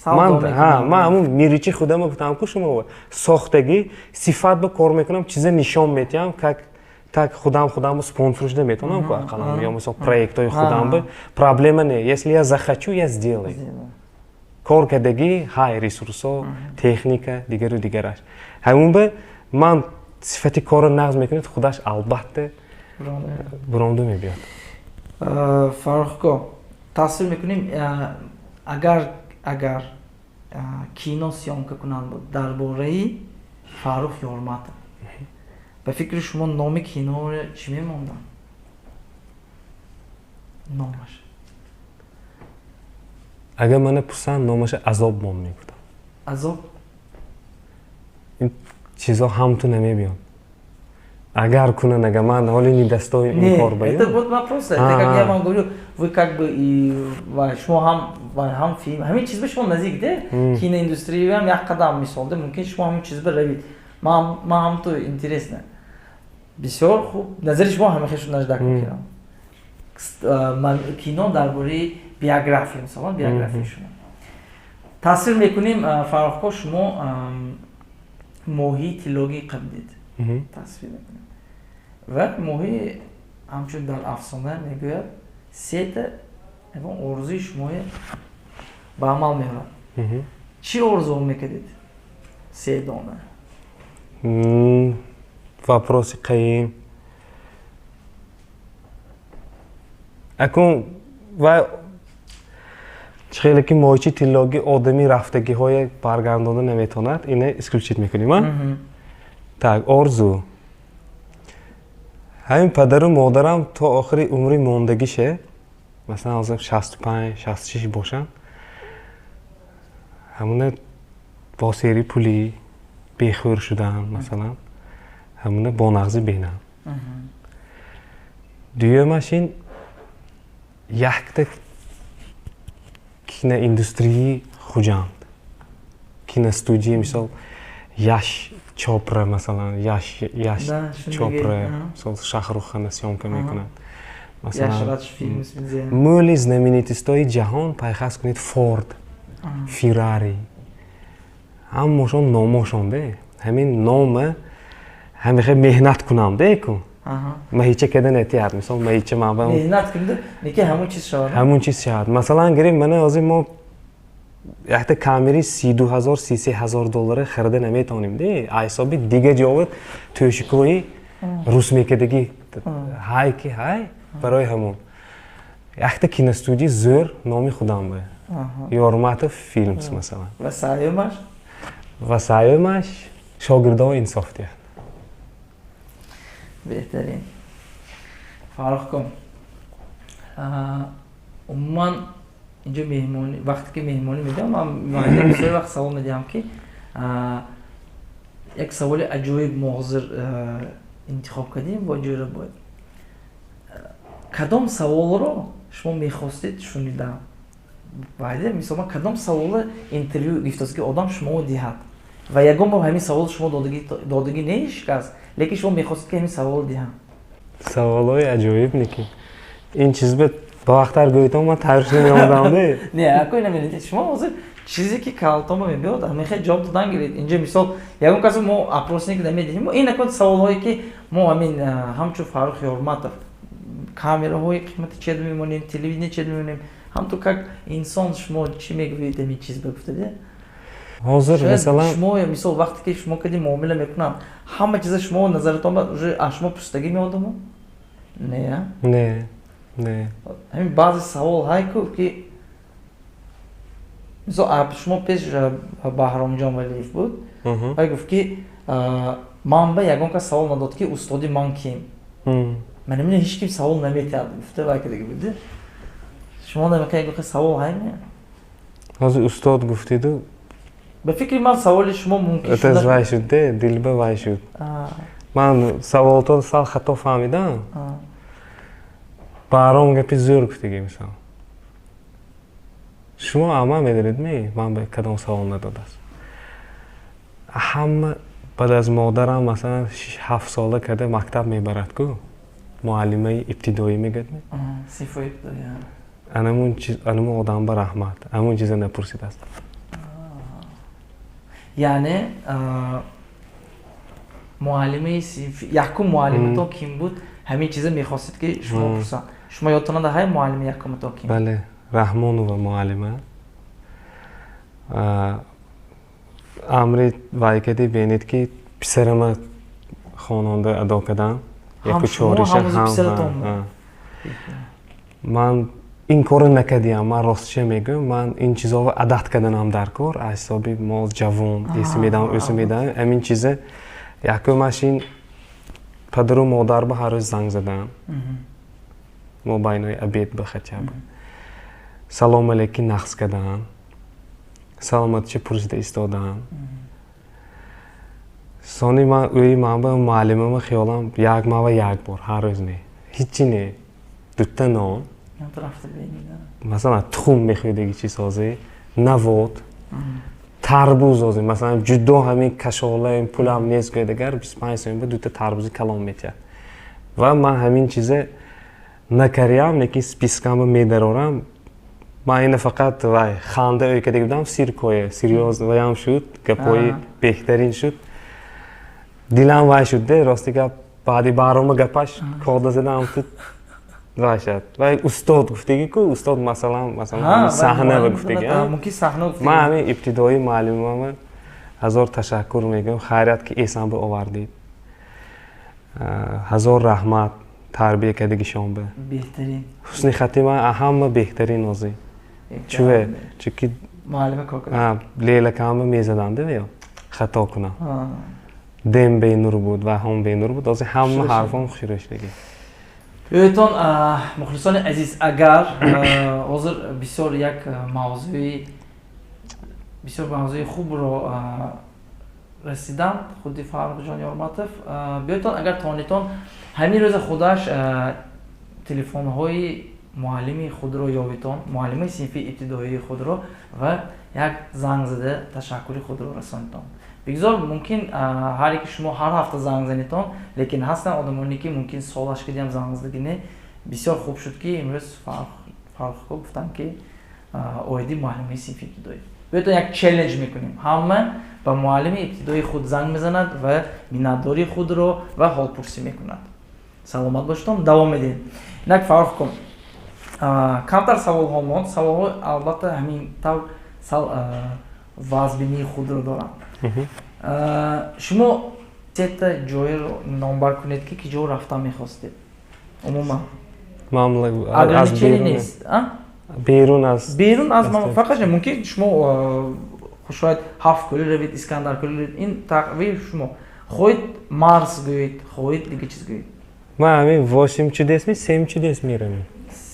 Speaker 2: Ман ҳамун миричи худама гуфтам ку шумо, сохтагӣ, сифат ба кор мекунам, чиза нишон метиҳам, как так худам худамро спонсор шуда метавонам ку ақаллан, ё мисол проектҳои худам. Проблема не, если я захочу, я сделаю. Кор кардагӣ ҳай, ресурсҳо, техника, дигару дигараш. Ҳамун ба ман сифати корро нағз мекунед, худаш албатта буронду мебиёд.
Speaker 1: Фаррухко, тасвир мекунем, агар кино съёмка кунанд буд дар бораи Фаррух Ёрматов, ба фикри шумо номи киноро чӣ мемонданд, номаш?
Speaker 2: Агар мана пурсанд, номаша «Азоб» мон мегуфтам.
Speaker 1: «Азоб».
Speaker 2: Ин чизо ҳамту намебиён. Агар кунанд, агар ман ҳоли недостоин ин кор ба.
Speaker 1: Это вот вопрос, это как я вам говорю, вы как бы и шумо ҳам ҳам филм, ҳамин чиз ба шумо наздик де, киноиндустрияам як қадам, мисол де, мумкин шумо ҳамин чиз ба равид. Ман ҳам ту интересно, бисёр хуб, назари шумо ҳама хел шуд, наждак мекунам. Кино дар бораи биография, мисалан, биографияи шумо тасвир мекунем. Фаррухко, шумо моҳии тиллогӣ қабидед, тасвир мекунем, ва моҳӣ ҳамчун дар афсона мегӯяд, сета ягон орзуи шумоя ба амал меорад. Чӣ орзу мекардед, се дона?
Speaker 2: Вопроси қаим. Акун вай чӣ хеле ки моҳичи тиллогӣ одами рафтагиҳое баргардонда наметавонад, ина исключить мекунем. А так, орзу ҳамин падару модарам то охири умри мондагише, масалан, ҳозир 65, 66 бошанд, ҳамуна бо сери пулӣ бехӯр шудан, масалан, ҳамуна бо нағзӣ бинам. Дуюмаш ин якта киноиндустрии Хуҷанд, киностудия, мисол, Яш Чопра, масалан, Яш Чопра, мисол, Шахрухана съёмка мекунад, масалан, мӯли знаменитостои ҷаҳон пайхас кунед, Форд, Феррари, ҳамошон номошон де, ҳамин нома ҳамихе меҳнат кунам де ку, маҳича када натиҳад, мисол, маҳича ман
Speaker 1: меҳнат кунду, неки ҳамун чиз шавад.
Speaker 2: Ҳамун чиз шавад. Масалан, гирем, мана ҳозир мо якта камери 32 000, 33 000 доллара харида наметавонем де, ҳисоби дига ҷовид тӯшикои рус мекардагӣ ҳай ки ҳай. Барои ҳамун якта киностудия зӯр номи худам ба Ёрматов Филмс, масалан.
Speaker 1: Ва саюмаш?
Speaker 2: Ва саюмаш шогирдо инсоф диҳад.
Speaker 1: Беҳтарин. Фаррухкон, умуман инҷо меҳмонӣ, вақте ки меҳмонӣ медиҳам, ман бисёр вақт савол медиҳам, ки як саволи аҷоиб мо ҳозир интихоб кардем бо ҷойра бояд. Кадом саволро шумо мехостед шунидан? Вайде, мисол, ман кадом савола интервю гирифтааст, ки одам шумо диҳад ва ягон бор ҳамин савол шумо додагӣ нешикаст, лекин шумо мехостед, ки ҳамин савол диҳам?
Speaker 2: Саволҳои аҷоиб неки ин чиз ба вақттар гӯйтон, ман тайёр шуда меомадам.
Speaker 1: Не, ако ина мебинед, шумо ҳозир чизе ки калтома мебиёд, мехоҳед ҷавоб додан гиред. Инҷа, мисол, ягон касо мо опросник намедиҳем. Мо ин акон саволҳое, ки мо ҳамин ҳамчун Фаррух Ёрматов камераҳои қимати чед мемонем, телевидение чед мемонем, ҳамту как инсон шумо чӣ мегӯед ҳамин чиз ба гуфтаде?
Speaker 2: Ҳозир, масалан,
Speaker 1: шумо, мисол, вақте ки шумо кади муомила мекунанд, ҳама чиза шумо назаратон ба уже аз шумо пурсидагӣ меодамо, не?
Speaker 2: Не, не.
Speaker 1: Ҳамин баъзе савол ҳай ку, ки мисол, шумо пеш Баҳромҷон Валиев буд, вай гуфт, ки ман ба ягон кас савол надод, ки устоди ман ким. Ман намедонам, ҳеҷ ким савол наметиҳад, гуфта вай кадаги буд. Шумо намехоҳед ягон савол ҳай ме?
Speaker 2: Ҳозир устод гуфтиду.
Speaker 1: Ба фикри ман, саволи шумо мумкин
Speaker 2: вай шуд де, дилба вай шуд. Ман саволто сал хато фаҳмидам. Баҳром гапи зӯр гуфтиги. Мисол, шумо ама медонед ми, ман ба кадом савол надодааст? Ҳама баъд аз модарам, масалан, 7 сола карда мактаб мебарад ку, муаллимаи ибтидоӣ мегӯяд, анамун одам ба раҳмат, ҳамун чиза напурсидааст.
Speaker 1: Яъне муаллимаи якум муаллиматон ким буд, ҳамин чиза мехостед, ки шумо пурсанд. Шумо ёдтон нада ҳай, муаллими якуматон ким?
Speaker 2: Бале, Раҳмонова муаллима. Амри вай кади, бинед, ки писарама хононда адо кардам.
Speaker 1: Яку чориша.
Speaker 2: Ман ин корро накардиам. Ман ростча мегӯям, ман ин чизоро адат карданам дар кор, аз ҳисоби мо ҷавон еси медам, ӯси медам. Ҳамин чиза якумаш ин падару модар ба ҳар рӯз занг задам, мо байнои обед ба хотя бы салом алейки нақс кардан, саломатича пурсида истодан. Сони ман ӯи ман ба муаллимама хиёлам як мава як бор, ҳар рӯз не, ҳичи не, дута нон, масалан, тухм мехӯридаги, чиз ҳозир навод, тарбуз ҳозир, масалан, ҷудо ҳамин кашола пулам нест гӯядагар, 25 сомон ба дута тарбузи калон метиҳад. Ва ман ҳамин чиза накариям, лекин спискамба медарорам. Ман ина фақат вай ханда ӯй кардага будам, сиркое серьёз ваям шуд, гапҳои беҳтарин шуд, дилам вай шуд де. Рости гап, баъди барома гапаш кода задам, ту вай шад. Вай устод гуфтагӣ ку, устод, масалан, саҳна ва гуфтагӣ. Ман ҳамин ибтидоии муаллимама ҳазор ташаккур мегӯям. Хайрият, ки эсамба овардид. Ҳазор раҳмат тарбия кардагишон ба.
Speaker 1: Беҳтарин.
Speaker 2: Ҳусни хати ман ҳама беҳтарин озӣ. Чуве? Чунки лелакамба мезаданд ё хато кунам. Дем бенур буд ва ҳам бенур буд. Озӣ ҳама ҳарфом хушрӯ шудагӣ.
Speaker 1: Биёедтон, мухлисони азиз, агар ҳозир бисёр як мавзӯи, бисёр мавзӯи хубро расиданд худи Фаррухҷон Ёрматов. Биёедтон, агар тонитон, ҳамин рӯза худаш телефонҳои муаллими худро ёбитон, муаллимаи синфи ибтидоии худро, ва як занг зада ташаккури худро расонитон. Бигзор мумкин ҳар яки шумо ҳар ҳафта занг занитон, лекин ҳастанд одамоне, ки мумкин солаш кадиам занг задагине. Бисёр хуб шуд, ки имрӯз Фаррухко гуфтанд, ки оиди муаллимаи синфи ибтидоӣ. Биётон, як челлендж мекунем: ҳама ба муаллими ибтидоии худ занг мезанад ва миннатдории худро ва ҳолпурсӣ мекунад. Саломат бошедон, давом медиҳем. Инак, Фаррухко, камтар саволҳо монд. Саволҳо, албатта, ҳамин тавр сал вазбинии худро доранд. Шумо сета ҷойро номбар кунед, ки ҷо рафтан мехостед умуман.
Speaker 2: Ограничение
Speaker 1: нест.
Speaker 2: Берун аз
Speaker 1: Берун аз фақат мумкин шумо шояд Ҳафт кӯли равед, Искандаркӯли равед, ин тақвии шумо. Хоҳед, Марс гӯед, хоҳед, дига чиз гӯед.
Speaker 2: Ман ҳамин восемь чудес ми, семь чудес меравем.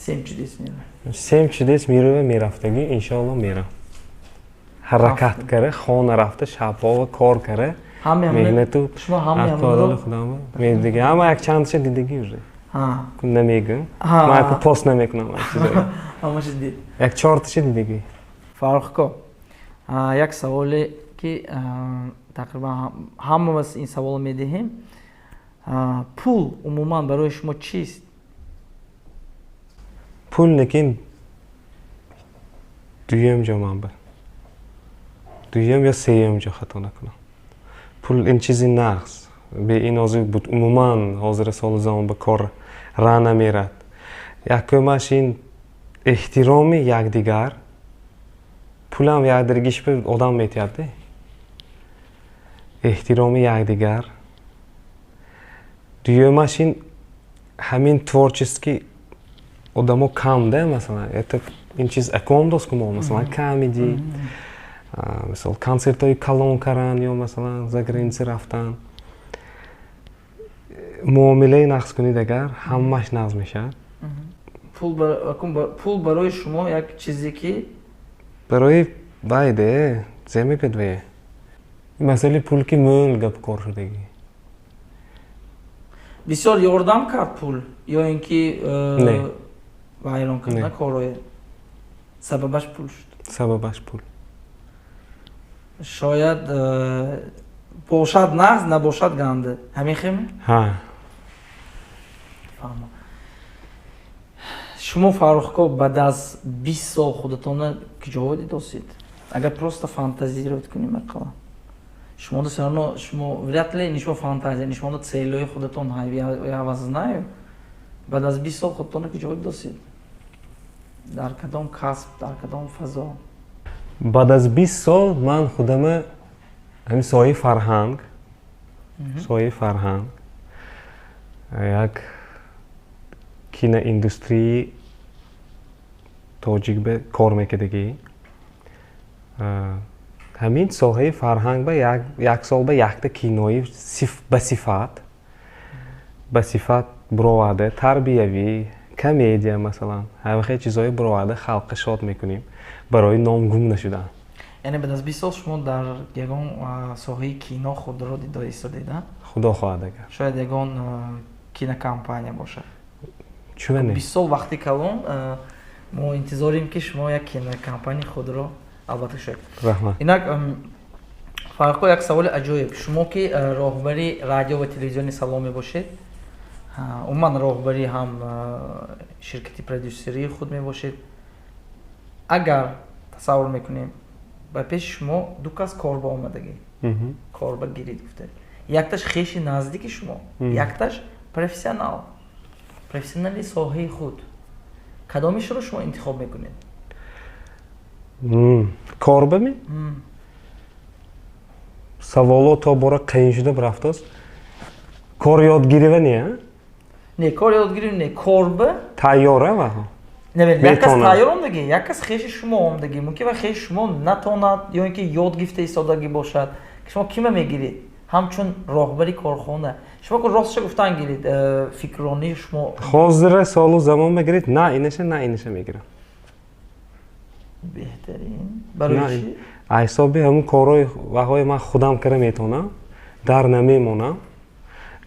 Speaker 1: Семь чудес меравем.
Speaker 2: Семь чудес мерава, мерафтагӣ, иншоалло, мерам. Ҳаракат кара, хона рафта, шабҳо кор кара, меҳнату худам медиги, ҳама як чандша дидагӣ уже намегӯм. Ман пост намекунам.
Speaker 1: Ҳамаша дид.
Speaker 2: Як чорташа дидагӣ.
Speaker 1: Фаррухко, як саволе, ки тақрибан ҳама ин саволро медиҳем: пул умуман барои шумо чист?
Speaker 2: Пул лекин дуюм ҷо, ман ба дуюм ё сеюм ҷо, хато накунам. Пул ин чизи нағз, бе ин ҳозир буд, умуман ҳозира соли замон ба кор ра намерад. Якумаш ин эҳтироми якдигар. Пулам якдиргиш ба одам метиҳад. Эҳтироми якдигар. Дуюмаш ин ҳамин творческий одамо кам да. Масалан, это ин чиз аком дост ку мо, масалан, камеди, мисол, консертҳои калон каран ё, масалан, за граница рафтан. Муомилаи нағз кунид, агар ҳамааш нағз мешавад.
Speaker 1: Пул барои шумо як чизе ки
Speaker 2: Барои вай де зе мегӯяд, вай масъалаи пул ки мӯл гап кор шудагӣ.
Speaker 1: Бисёр ёрдам кард пул ё ин ки
Speaker 2: Не.
Speaker 1: вайрон кард?
Speaker 2: Не.
Speaker 1: На, корое сабабаш пул шуд.
Speaker 2: Сабабаш пул.
Speaker 1: Шояд бошад нағз, набошад ганда, ҳамин хел?
Speaker 2: Ҳа.
Speaker 1: Фаҳмам. Шумо, Фаррухко, баъд аз 20 сол худатонро куҷо дидосед, агар просто фантазировать кунем ақаллан? Шумо всё равно, шумо вряд ли нишмо фантазия, нишмо цель ои худатон, я вас знаю. Баъд аз 20 сол худатонро куҷо дидосед, дар кадом касб, дар кадом фазо?
Speaker 2: Баъд аз 20 сол ман худама ҳамин соҳаи фарҳанг, як киноиндустрии тоҷик ба кор мекардагӣ, ҳамин соҳаи фарҳанг ба як сол ба якта кинои ба сифат буроварда, тарбиявӣ, комедия, масалан, ҳамахел чизҳое буроварда, халққа шод мекунем барои ном гум нашудан.
Speaker 1: Яъне баъд аз 20 сол шумо дар ягон соҳаи кино худро дида истодед, а?
Speaker 2: Худо хоҳад агар.
Speaker 1: Шояд ягон кинокомпания бошад.
Speaker 2: Чува не?
Speaker 1: 20 сол вақти калон, мо интизорем, ки шумо як кинокомпанияи худро албатта шояд.
Speaker 2: Раҳмат.
Speaker 1: Инак, Фаррухко, як саволи аҷоиб: шумо ки роҳбари радио ва телевизиони Салом мебошед, умуман роҳбари ҳам ширкати продюсерии худ мебошед, агар тасаввур мекунем, ба пеши шумо ду кас корба омадагӣ, корба гирид гуфта, якташ хеши наздики шумо, якташ профессионал, профессионали соҳаи худ, кадомишро шумо интихоб мекунед?
Speaker 2: Корба ми? Саволо то бора қиин шуда рафтааст. Кор ёдгирива не?
Speaker 1: Не, кор ёдгирив не, корба.
Speaker 2: Тайёра ва
Speaker 1: Не, як кас
Speaker 2: Метавонад.
Speaker 1: тайёр омдагӣ, як кас хеши шумо омдагӣ, мумкин ва хеши шумо натонад ё ин ки ёд гирифта истодагӣ бошад. Шумо кима мегиред ҳамчун роҳбари корхона? Шумо ку ростша гуфтан гиред, фикрронии шумо.
Speaker 2: Ҳозира солу замон мегиред, на инаша, на инаша мегирам.
Speaker 1: Беҳтарин. Барои
Speaker 2: На,
Speaker 1: чӣ?
Speaker 2: Ҳисоби ҳамун корҳои ваҳои ман худам кара метавонам, дар намемонам.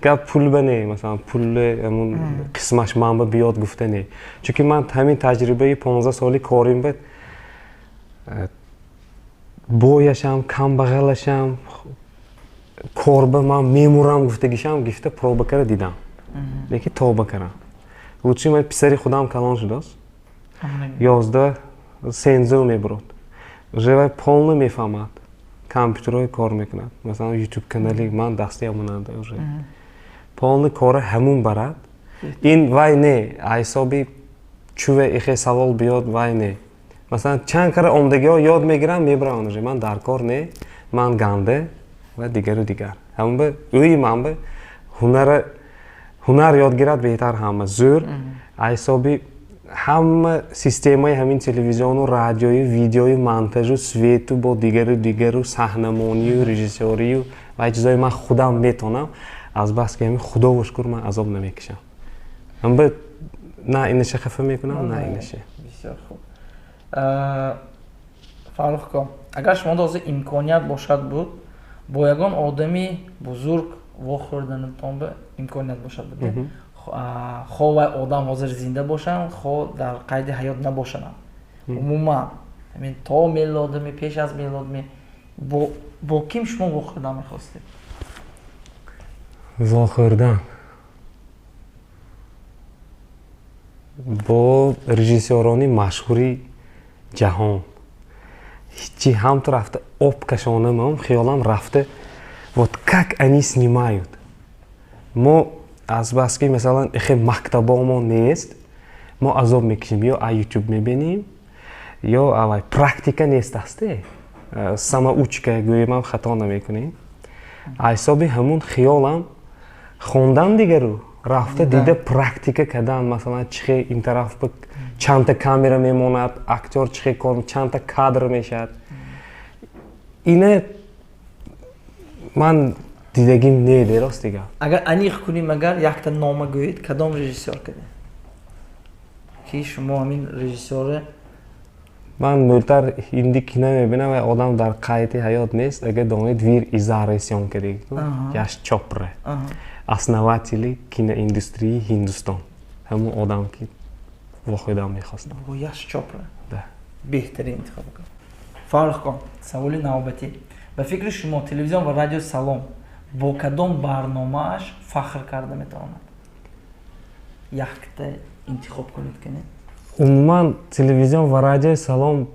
Speaker 2: Гап пул ба не, масалан, пули ҳамун қисмаш ман ба биёд гуфта не, чунки ман ҳамин таҷрибаи 15 соли корим ба бояшам, камбағалашам, корба ман мемурам гуфтагишам гифта проба кара дидам, лекин тоба карам. Лучше ман писари худам калон шудааст, 11 сензор мебурад, уже вай полно мефаҳмад, компютерҳои кор мекунад, масалан, ютуб канали ман дасти ҳамонанда, уже полный кора ҳамун барад. Ин вай не, ҳисоби чуве ихе савол биёд, вай не, масалан, чанд кара омдагиҳо ёд мегирам, мебарам, уже ман дар кор не, ман ганде ва дигару дигар. Ҳамун ба ӯи ман ба ҳунара ҳунар ёд гирад беҳтар, ҳама зӯр. Ҳисоби ҳама системаи ҳамин телевизиону, радиою, видеою, монтажу, свету, бо дигару дигару, саҳнамонию, режиссёрию ва чизҳои ман худам метонам. Аз бас ки ҳамин, худову шукр, ман азоб намекашам. Ҳамба на инаша хафа мекунам, на инаша.
Speaker 1: Бисёр хуб. Фаррухко, агар шумо ҳозир имконият бошад буд, бо ягон одами бузург вохӯрданатон ба имконият бошад буд, Хо вай одам ҳозир зинда бошанд, хо дар қайди ҳаёт набошанд, умуман ҳамин то мелодами, пеш аз мелодами, бо ким шумо вохӯрдан мехостед?
Speaker 2: Вохӯрдан бо режиссёрони машҳури ҷаҳон ҳичи ҳамту рафта об кашонамам, хиёлам рафта, вот как они снимают. Мо азбаски, масалан, ихе мактабомо нест, мо азоб мекашем, ё а Ютуб мебинем, ё авай практика нест асте, самоучка гӯемам, хато намекунем. Ҳисоби ҳамун хиёлам хондан, дигару рафта дида практика кардан, масалан, чихе ин тараф чандта камера мемонад, актёр чихе кор, чандта кадр мешавад, ина ман дидагим не, дерост дига.
Speaker 1: Агар аниқ кунем, агар якта нома гӯед, кадом режиссёр каде ки шумо ҳамин режиссёре?
Speaker 2: Ман мӯлтар ҳинди кино мебинам ва одам дар қайди ҳаёт нест, агар донед, Вир Изаре съёмка кардагӣ, Яш Чопра, основатели киноиндустрии Ҳиндустон, ҳамун одам ки вохӯрдан мехостам.
Speaker 1: Бо Яш Чопра?
Speaker 2: Да.
Speaker 1: Беҳтарин интихоб кун, Фаррухкон. Саволи навбатӣ: ба фикри шумо, телевизион ва радио Салом бо кадом барномааш фахр карда метавонад? Якта интихоб кунед кане.
Speaker 2: Умуман, телевизион ва радиои Салом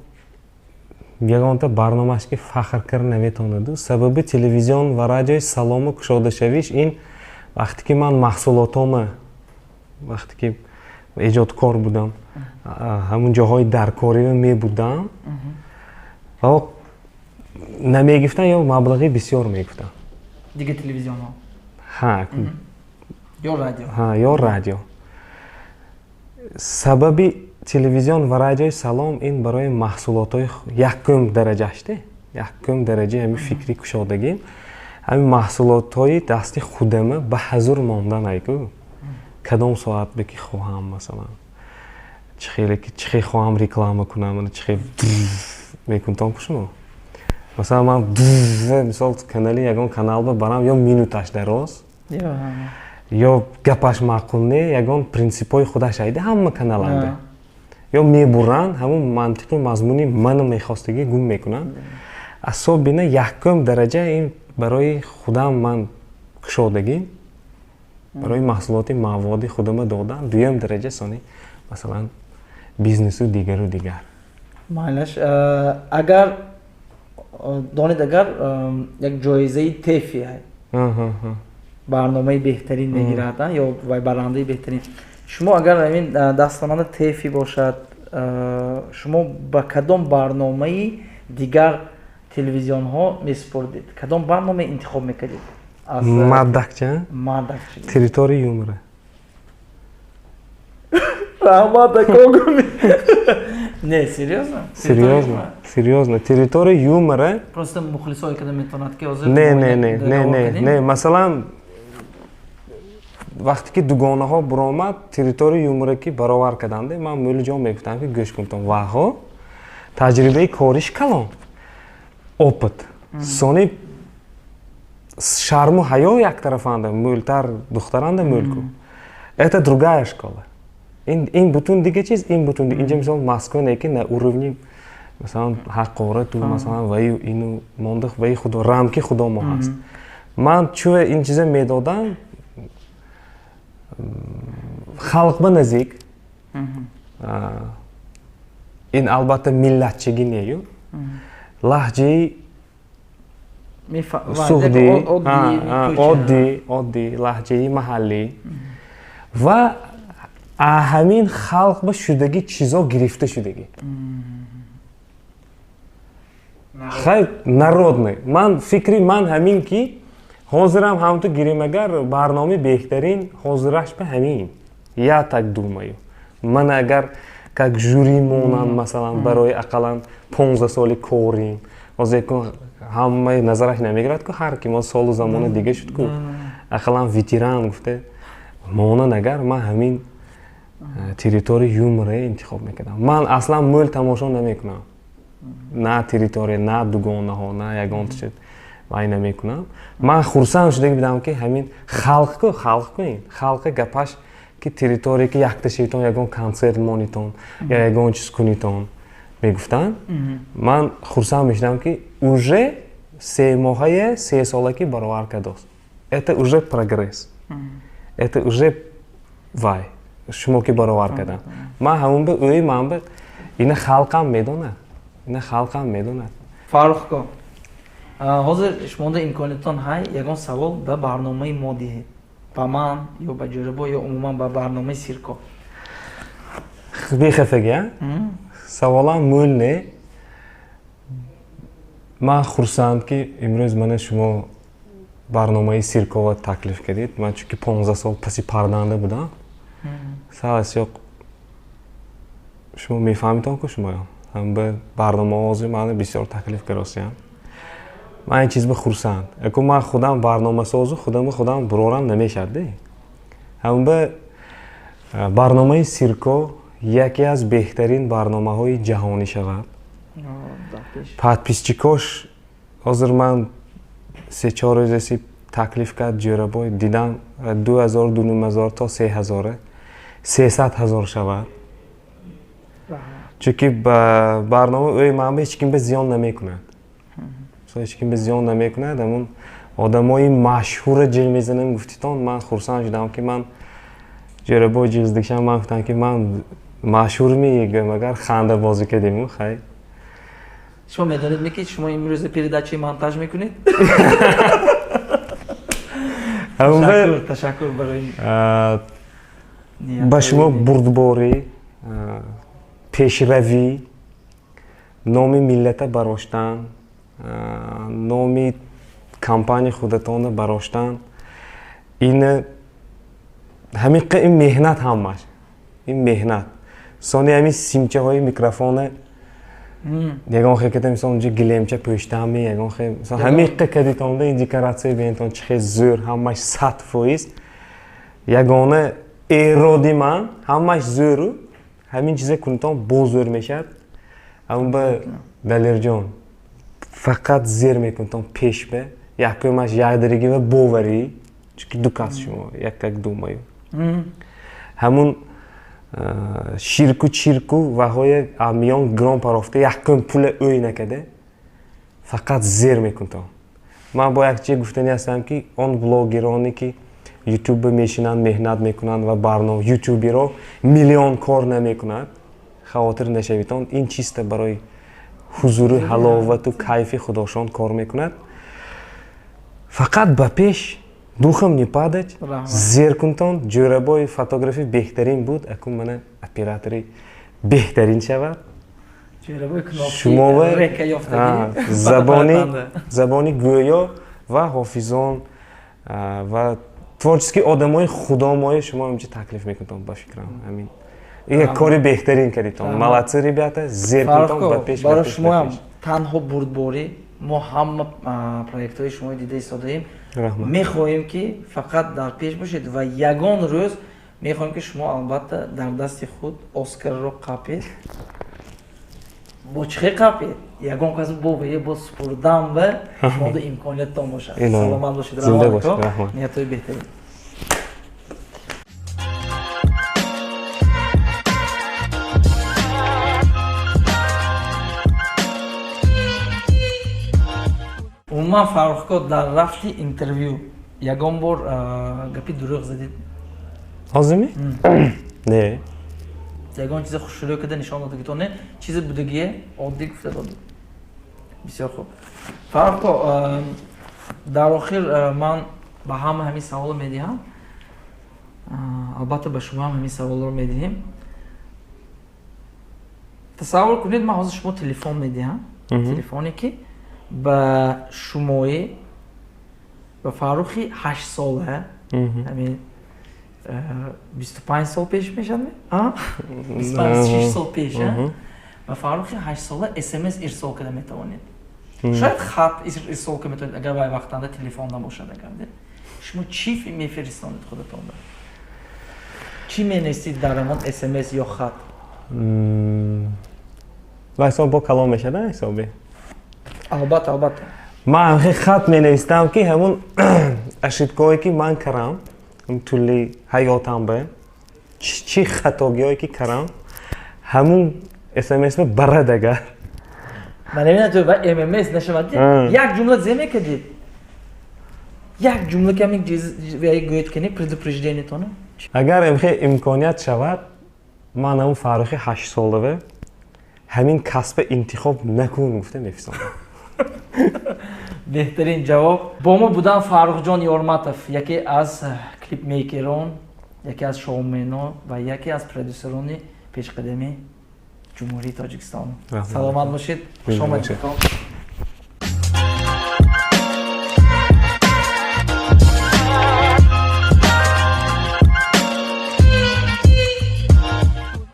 Speaker 2: ягонта барномааш ки фахр карда наметавонаду. Сабаби телевизион ва радиои Салому кушодашавиш ин вақте ки ман маҳсулотома, вақте ки эҷодкор будам, ҳамун ҷоҳои даркориро мебудам ва намегифтан ё маблағи бисёр мегуфтанд.
Speaker 1: Дигар телевизионҳо?
Speaker 2: Ҳа.
Speaker 1: Ё радио?
Speaker 2: Ҳа, ё радио. Сабаби телевизион ва радиои Салом ин барои маҳсулотҳои якум дараҷаште, якум дараҷаи ҳамин фикри кушодагӣ, ҳамин маҳсулотҳои дасти худама ба ҳазур мондан, айку кадом соат бе ки хоҳам, масалан, чӣ хеле ки чӣ хел хоҳам реклама кунам, чӣ хел мекунтон ку шумо. Масалан, ман мисол канали ягон канал ба барам, ё минуташ дароз, ё гапаш маъқул не, ягон принсипҳои худаш айда ҳама каналанда, ё мебуранд, ҳамун мантиқу мазмуни ману мехостагӣ гум мекунанд. Асобина якум дараҷа ин барои худам ман кушодагӣ, барои маҳсулоти маводи худама додан, дуюм дараҷа сони, масалан, бизнесу дигару дигар.
Speaker 1: Майлаш. Агар донед, агар як ҷоизаи ТЭФИ барномаи беҳтарин мегирад ё вай барандаи беҳтарин, шумо агар ҳамин дастонанда ТЭФИ бошад, шумо ба кадом барномаи дигар телевизионҳо месупурдед? Кадом барнома интихоб мекардед?
Speaker 2: Мардакча?
Speaker 1: Мардакча.
Speaker 2: «Территория юмора».
Speaker 1: Раҳмат, акогуми. Не, серьёзно?
Speaker 2: Серьёзно, серьёзно, «Территория юмора».
Speaker 1: Просто мухлисое када метавонад ки ҳозир.
Speaker 2: Не, не, не, не, не, не, масалан, вақте ки «Дугонаҳо» буромад, «Территория юмора» ки баровар карданде, ман мӯлиҷон мегуфтам ки гӯш кунтон, ваҳо таҷрибаи кориш калон, опыт, сони шарму ҳаё яктарафанда, мӯлтар духтаранда мӯлку, это другая школа, ин бутун дига чиз, ин бутун инҷа, мисол, Москва не ки на уровни, масалан, ҳақорату, масалан, ваю ину мондах, ваи худо рамки худомо ҳаст. Ман чӯ ин чиза медодам, халқ ба наздик, ин албатта миллатчигӣ нею, лаҳҷаи суғдӣ оддӣ, оддӣ, лаҳҷаи маҳаллӣ ва ҳамин халқ ба шудагӣ чизо гирифта шудагӣ, хай, народный. Ман фикри ман ҳамин ки ҳозирам ҳамту гирем, агар барномаи беҳтарин ҳозираш ба ҳамин, я так думаю. Ман агар как жюри монам, масалан, барои ақаллан 15 соли корим, ҳозир ҳамаи назараш намегирад ку, ҳар ки мо солу замона дига шуд ку, ақаллан ветеран гуфта монан, агар ман ҳамин «Территория юмора» интихоб мекардам. Ман аслан мӯл тамошо намекунам, на «Территория», на «Дугонаҳо», на ягон чиз вай намекунам. Ман хурсанд шуда будам ки ҳамин халқку, халқку, ин халқи гапаш. ки территория ки якта шевитон, ягон консерт монитон ё ягон чиз кунитон мегуфтанд. Ман хурсанд мешудам, ки уже 3 моҳае 3 солагӣ баровар кардост. Это уже прогресс, это уже вай шумо ки баровар кардам. Ман ҳамун ба ӯи ман ба ина халқам медонад, ина халқам медонад.
Speaker 1: Фаррухко, ҳозир шумода имкониятон ҳай, ягон савол ба барномаи мо диҳед, ба ман ё ба Ҷӯрабой ё умуман ба барномаи Сирко.
Speaker 2: Бехафагӣ саволам мӯл не. Ман хурсанд, ки имрӯз мана шумо барномаи Сиркова таклиф кардед. Ман чунки 15 сол паси парданда будам, сал асёқ шумо мефаҳмитон ку шумоё ҳам ба барномаози мана бисёр таклиф каросиям. Ман ин чиз ба хурсанд. Яку ман худам барномасозу худама худам бурорам намешавад де. Ҳам ба барномаи Сирко яке аз беҳтарин барномаҳои ҷаҳонӣ шавад. Подписчикош ҳозир ман се-чор рӯзаси таклиф кард Ҷӯрабой, дидам 2000, 2500 то 3000, 300 000 шавад, чунки барнома ӯи ман ҳеҷ ким ба зиён намекунад, ҳеҷ ким ба зиён намекунад. Ҳамун одамои машҳура ҷиғ мезанам гуфтитон, ман хурсанд шудам, ки ман Ҷӯрабой ҷиғздикшам. Ман гуфтам, ки ман машҳур мегӯям, агар ханда бозӣ кардему хай.
Speaker 1: Шумо медонед, ки шумо имрӯз передачаи монтаж мекунед? Ташаккур барои
Speaker 2: Ба шумо бурдборӣ, пешравӣ, номи миллата бароштан, номи компания худатонро бароштан. Ин ҳамин ин меҳнат, ҳамаш ин меҳнат. Сони ҳамин симчаҳои микрофона ягон хел када, мисол, унҷа гилемча пӯштами, ягон хел ҳамиққа кадитонда, ин декоратсия бинетон чӣ хел зӯр, ҳамаш 100%. Ягона эроди ман, ҳамаш зӯру ҳамин чиза кунитон боз зӯр мешавад. Ҳамн ба Далерҷон фақат зер мекунитон пеш ба якумаш якдигаги ва боварӣ, чунки ду кас шумо як как думаю. Ҳамун ширку чирку ваҳоя миён гром парофта, якум пула ӯй накарда, фақат зер мекунтон. Ман бо як чиз гуфтанӣ ҳастам, ки он блогероне ки ютуба мешинанд, меҳнат мекунанд ва барнома ютуберо миллион кор намекунад, хавотир нашавитон. Ин чиста барои ҳузуру ҳаловату кайфи худошон кор мекунад. Фақат ба пеш, духом не падать, зер кунтон. Ҷӯрабои фотографӣ беҳтарин буд, акун мана оператори беҳтарин шавад. Шумова забони гӯё ва ҳофизон ва творческий одамои худомои шумо инҷа таклиф мекунтон. Ба фикрам, ҳамин як кори беҳтарин кардитон. Молодцы, ребята, зер кунтон ба пеш.
Speaker 1: Барои шумоам танҳо бурдборӣ. Мо ҳама проектҳои шумо дида истодаем. Мехоҳем, ки фақат дар пеш бошед ва ягон рӯз мехоҳем, ки шумо албатта дар дасти худ Оскарро қапед. Бо чӣ хел қапед, ягон кас бо бо супурдан ба шумода имкониятон бошад. Саломат бошед, ниятҳои беҳтарин. Умуман, Фаррухко, дар рафти интервю ягон бор гапи дурӯғ задед?
Speaker 2: Ҳозирми? Не.
Speaker 1: Ягон чизе хушрӯ карда нишон додагитон не, чизе будагие оддӣ гуфта додед. Бисёр хуб, Фаррухко. Дар охир ман ба ҳама ҳамин саволро медиҳам, албатта ба шумо ҳам ҳамин саволро медиҳем. Тасаввур кунед, ман ҳозир шумо телефон медиҳам, телефоне ки ба шумои, ба Фаррухи 8-сола, ҳамин 25 сол пеш мешавад, 26 сол пеш, ба Фаррухи 8-сола смс ирсол карда метавонед, шояд хат ирсол карда метавонед, агар вай вақтанда телефон набошад. Агар шумо чӣ мефиристонед худатонба, чӣ менависед дар ҳамон смс ё хат?
Speaker 2: Ва ҳисоб бо калом мешавад ҳисоби?
Speaker 1: Албатта, албатта.
Speaker 2: Ман хат менавистам, ки ҳамун ошибкое ки ман кардам тӯли ҳаётам ба Чӣ хатогиҳое ки кардам, ҳамун СМС барад агар.
Speaker 1: Ман намедонам, ту ММС нашавад, як ҷумла зе мекардид, як ҷумла ками гӯед кани предупреждение тона.
Speaker 2: Агар имхе имконият шавад, ман ҳамун Фаррухи 8-солаве ҳамин касба интихоб накун гуфта мефисонам.
Speaker 1: Беҳтарин ҷавоб. Бо мо будан Фаррухҷон Ёрматов, яке аз клипмейкерон, яке аз шоумено ва яке аз продюсерони пешқадами Ҷумҳурии Тоҷикистон. Саломат бошед, хушомадед.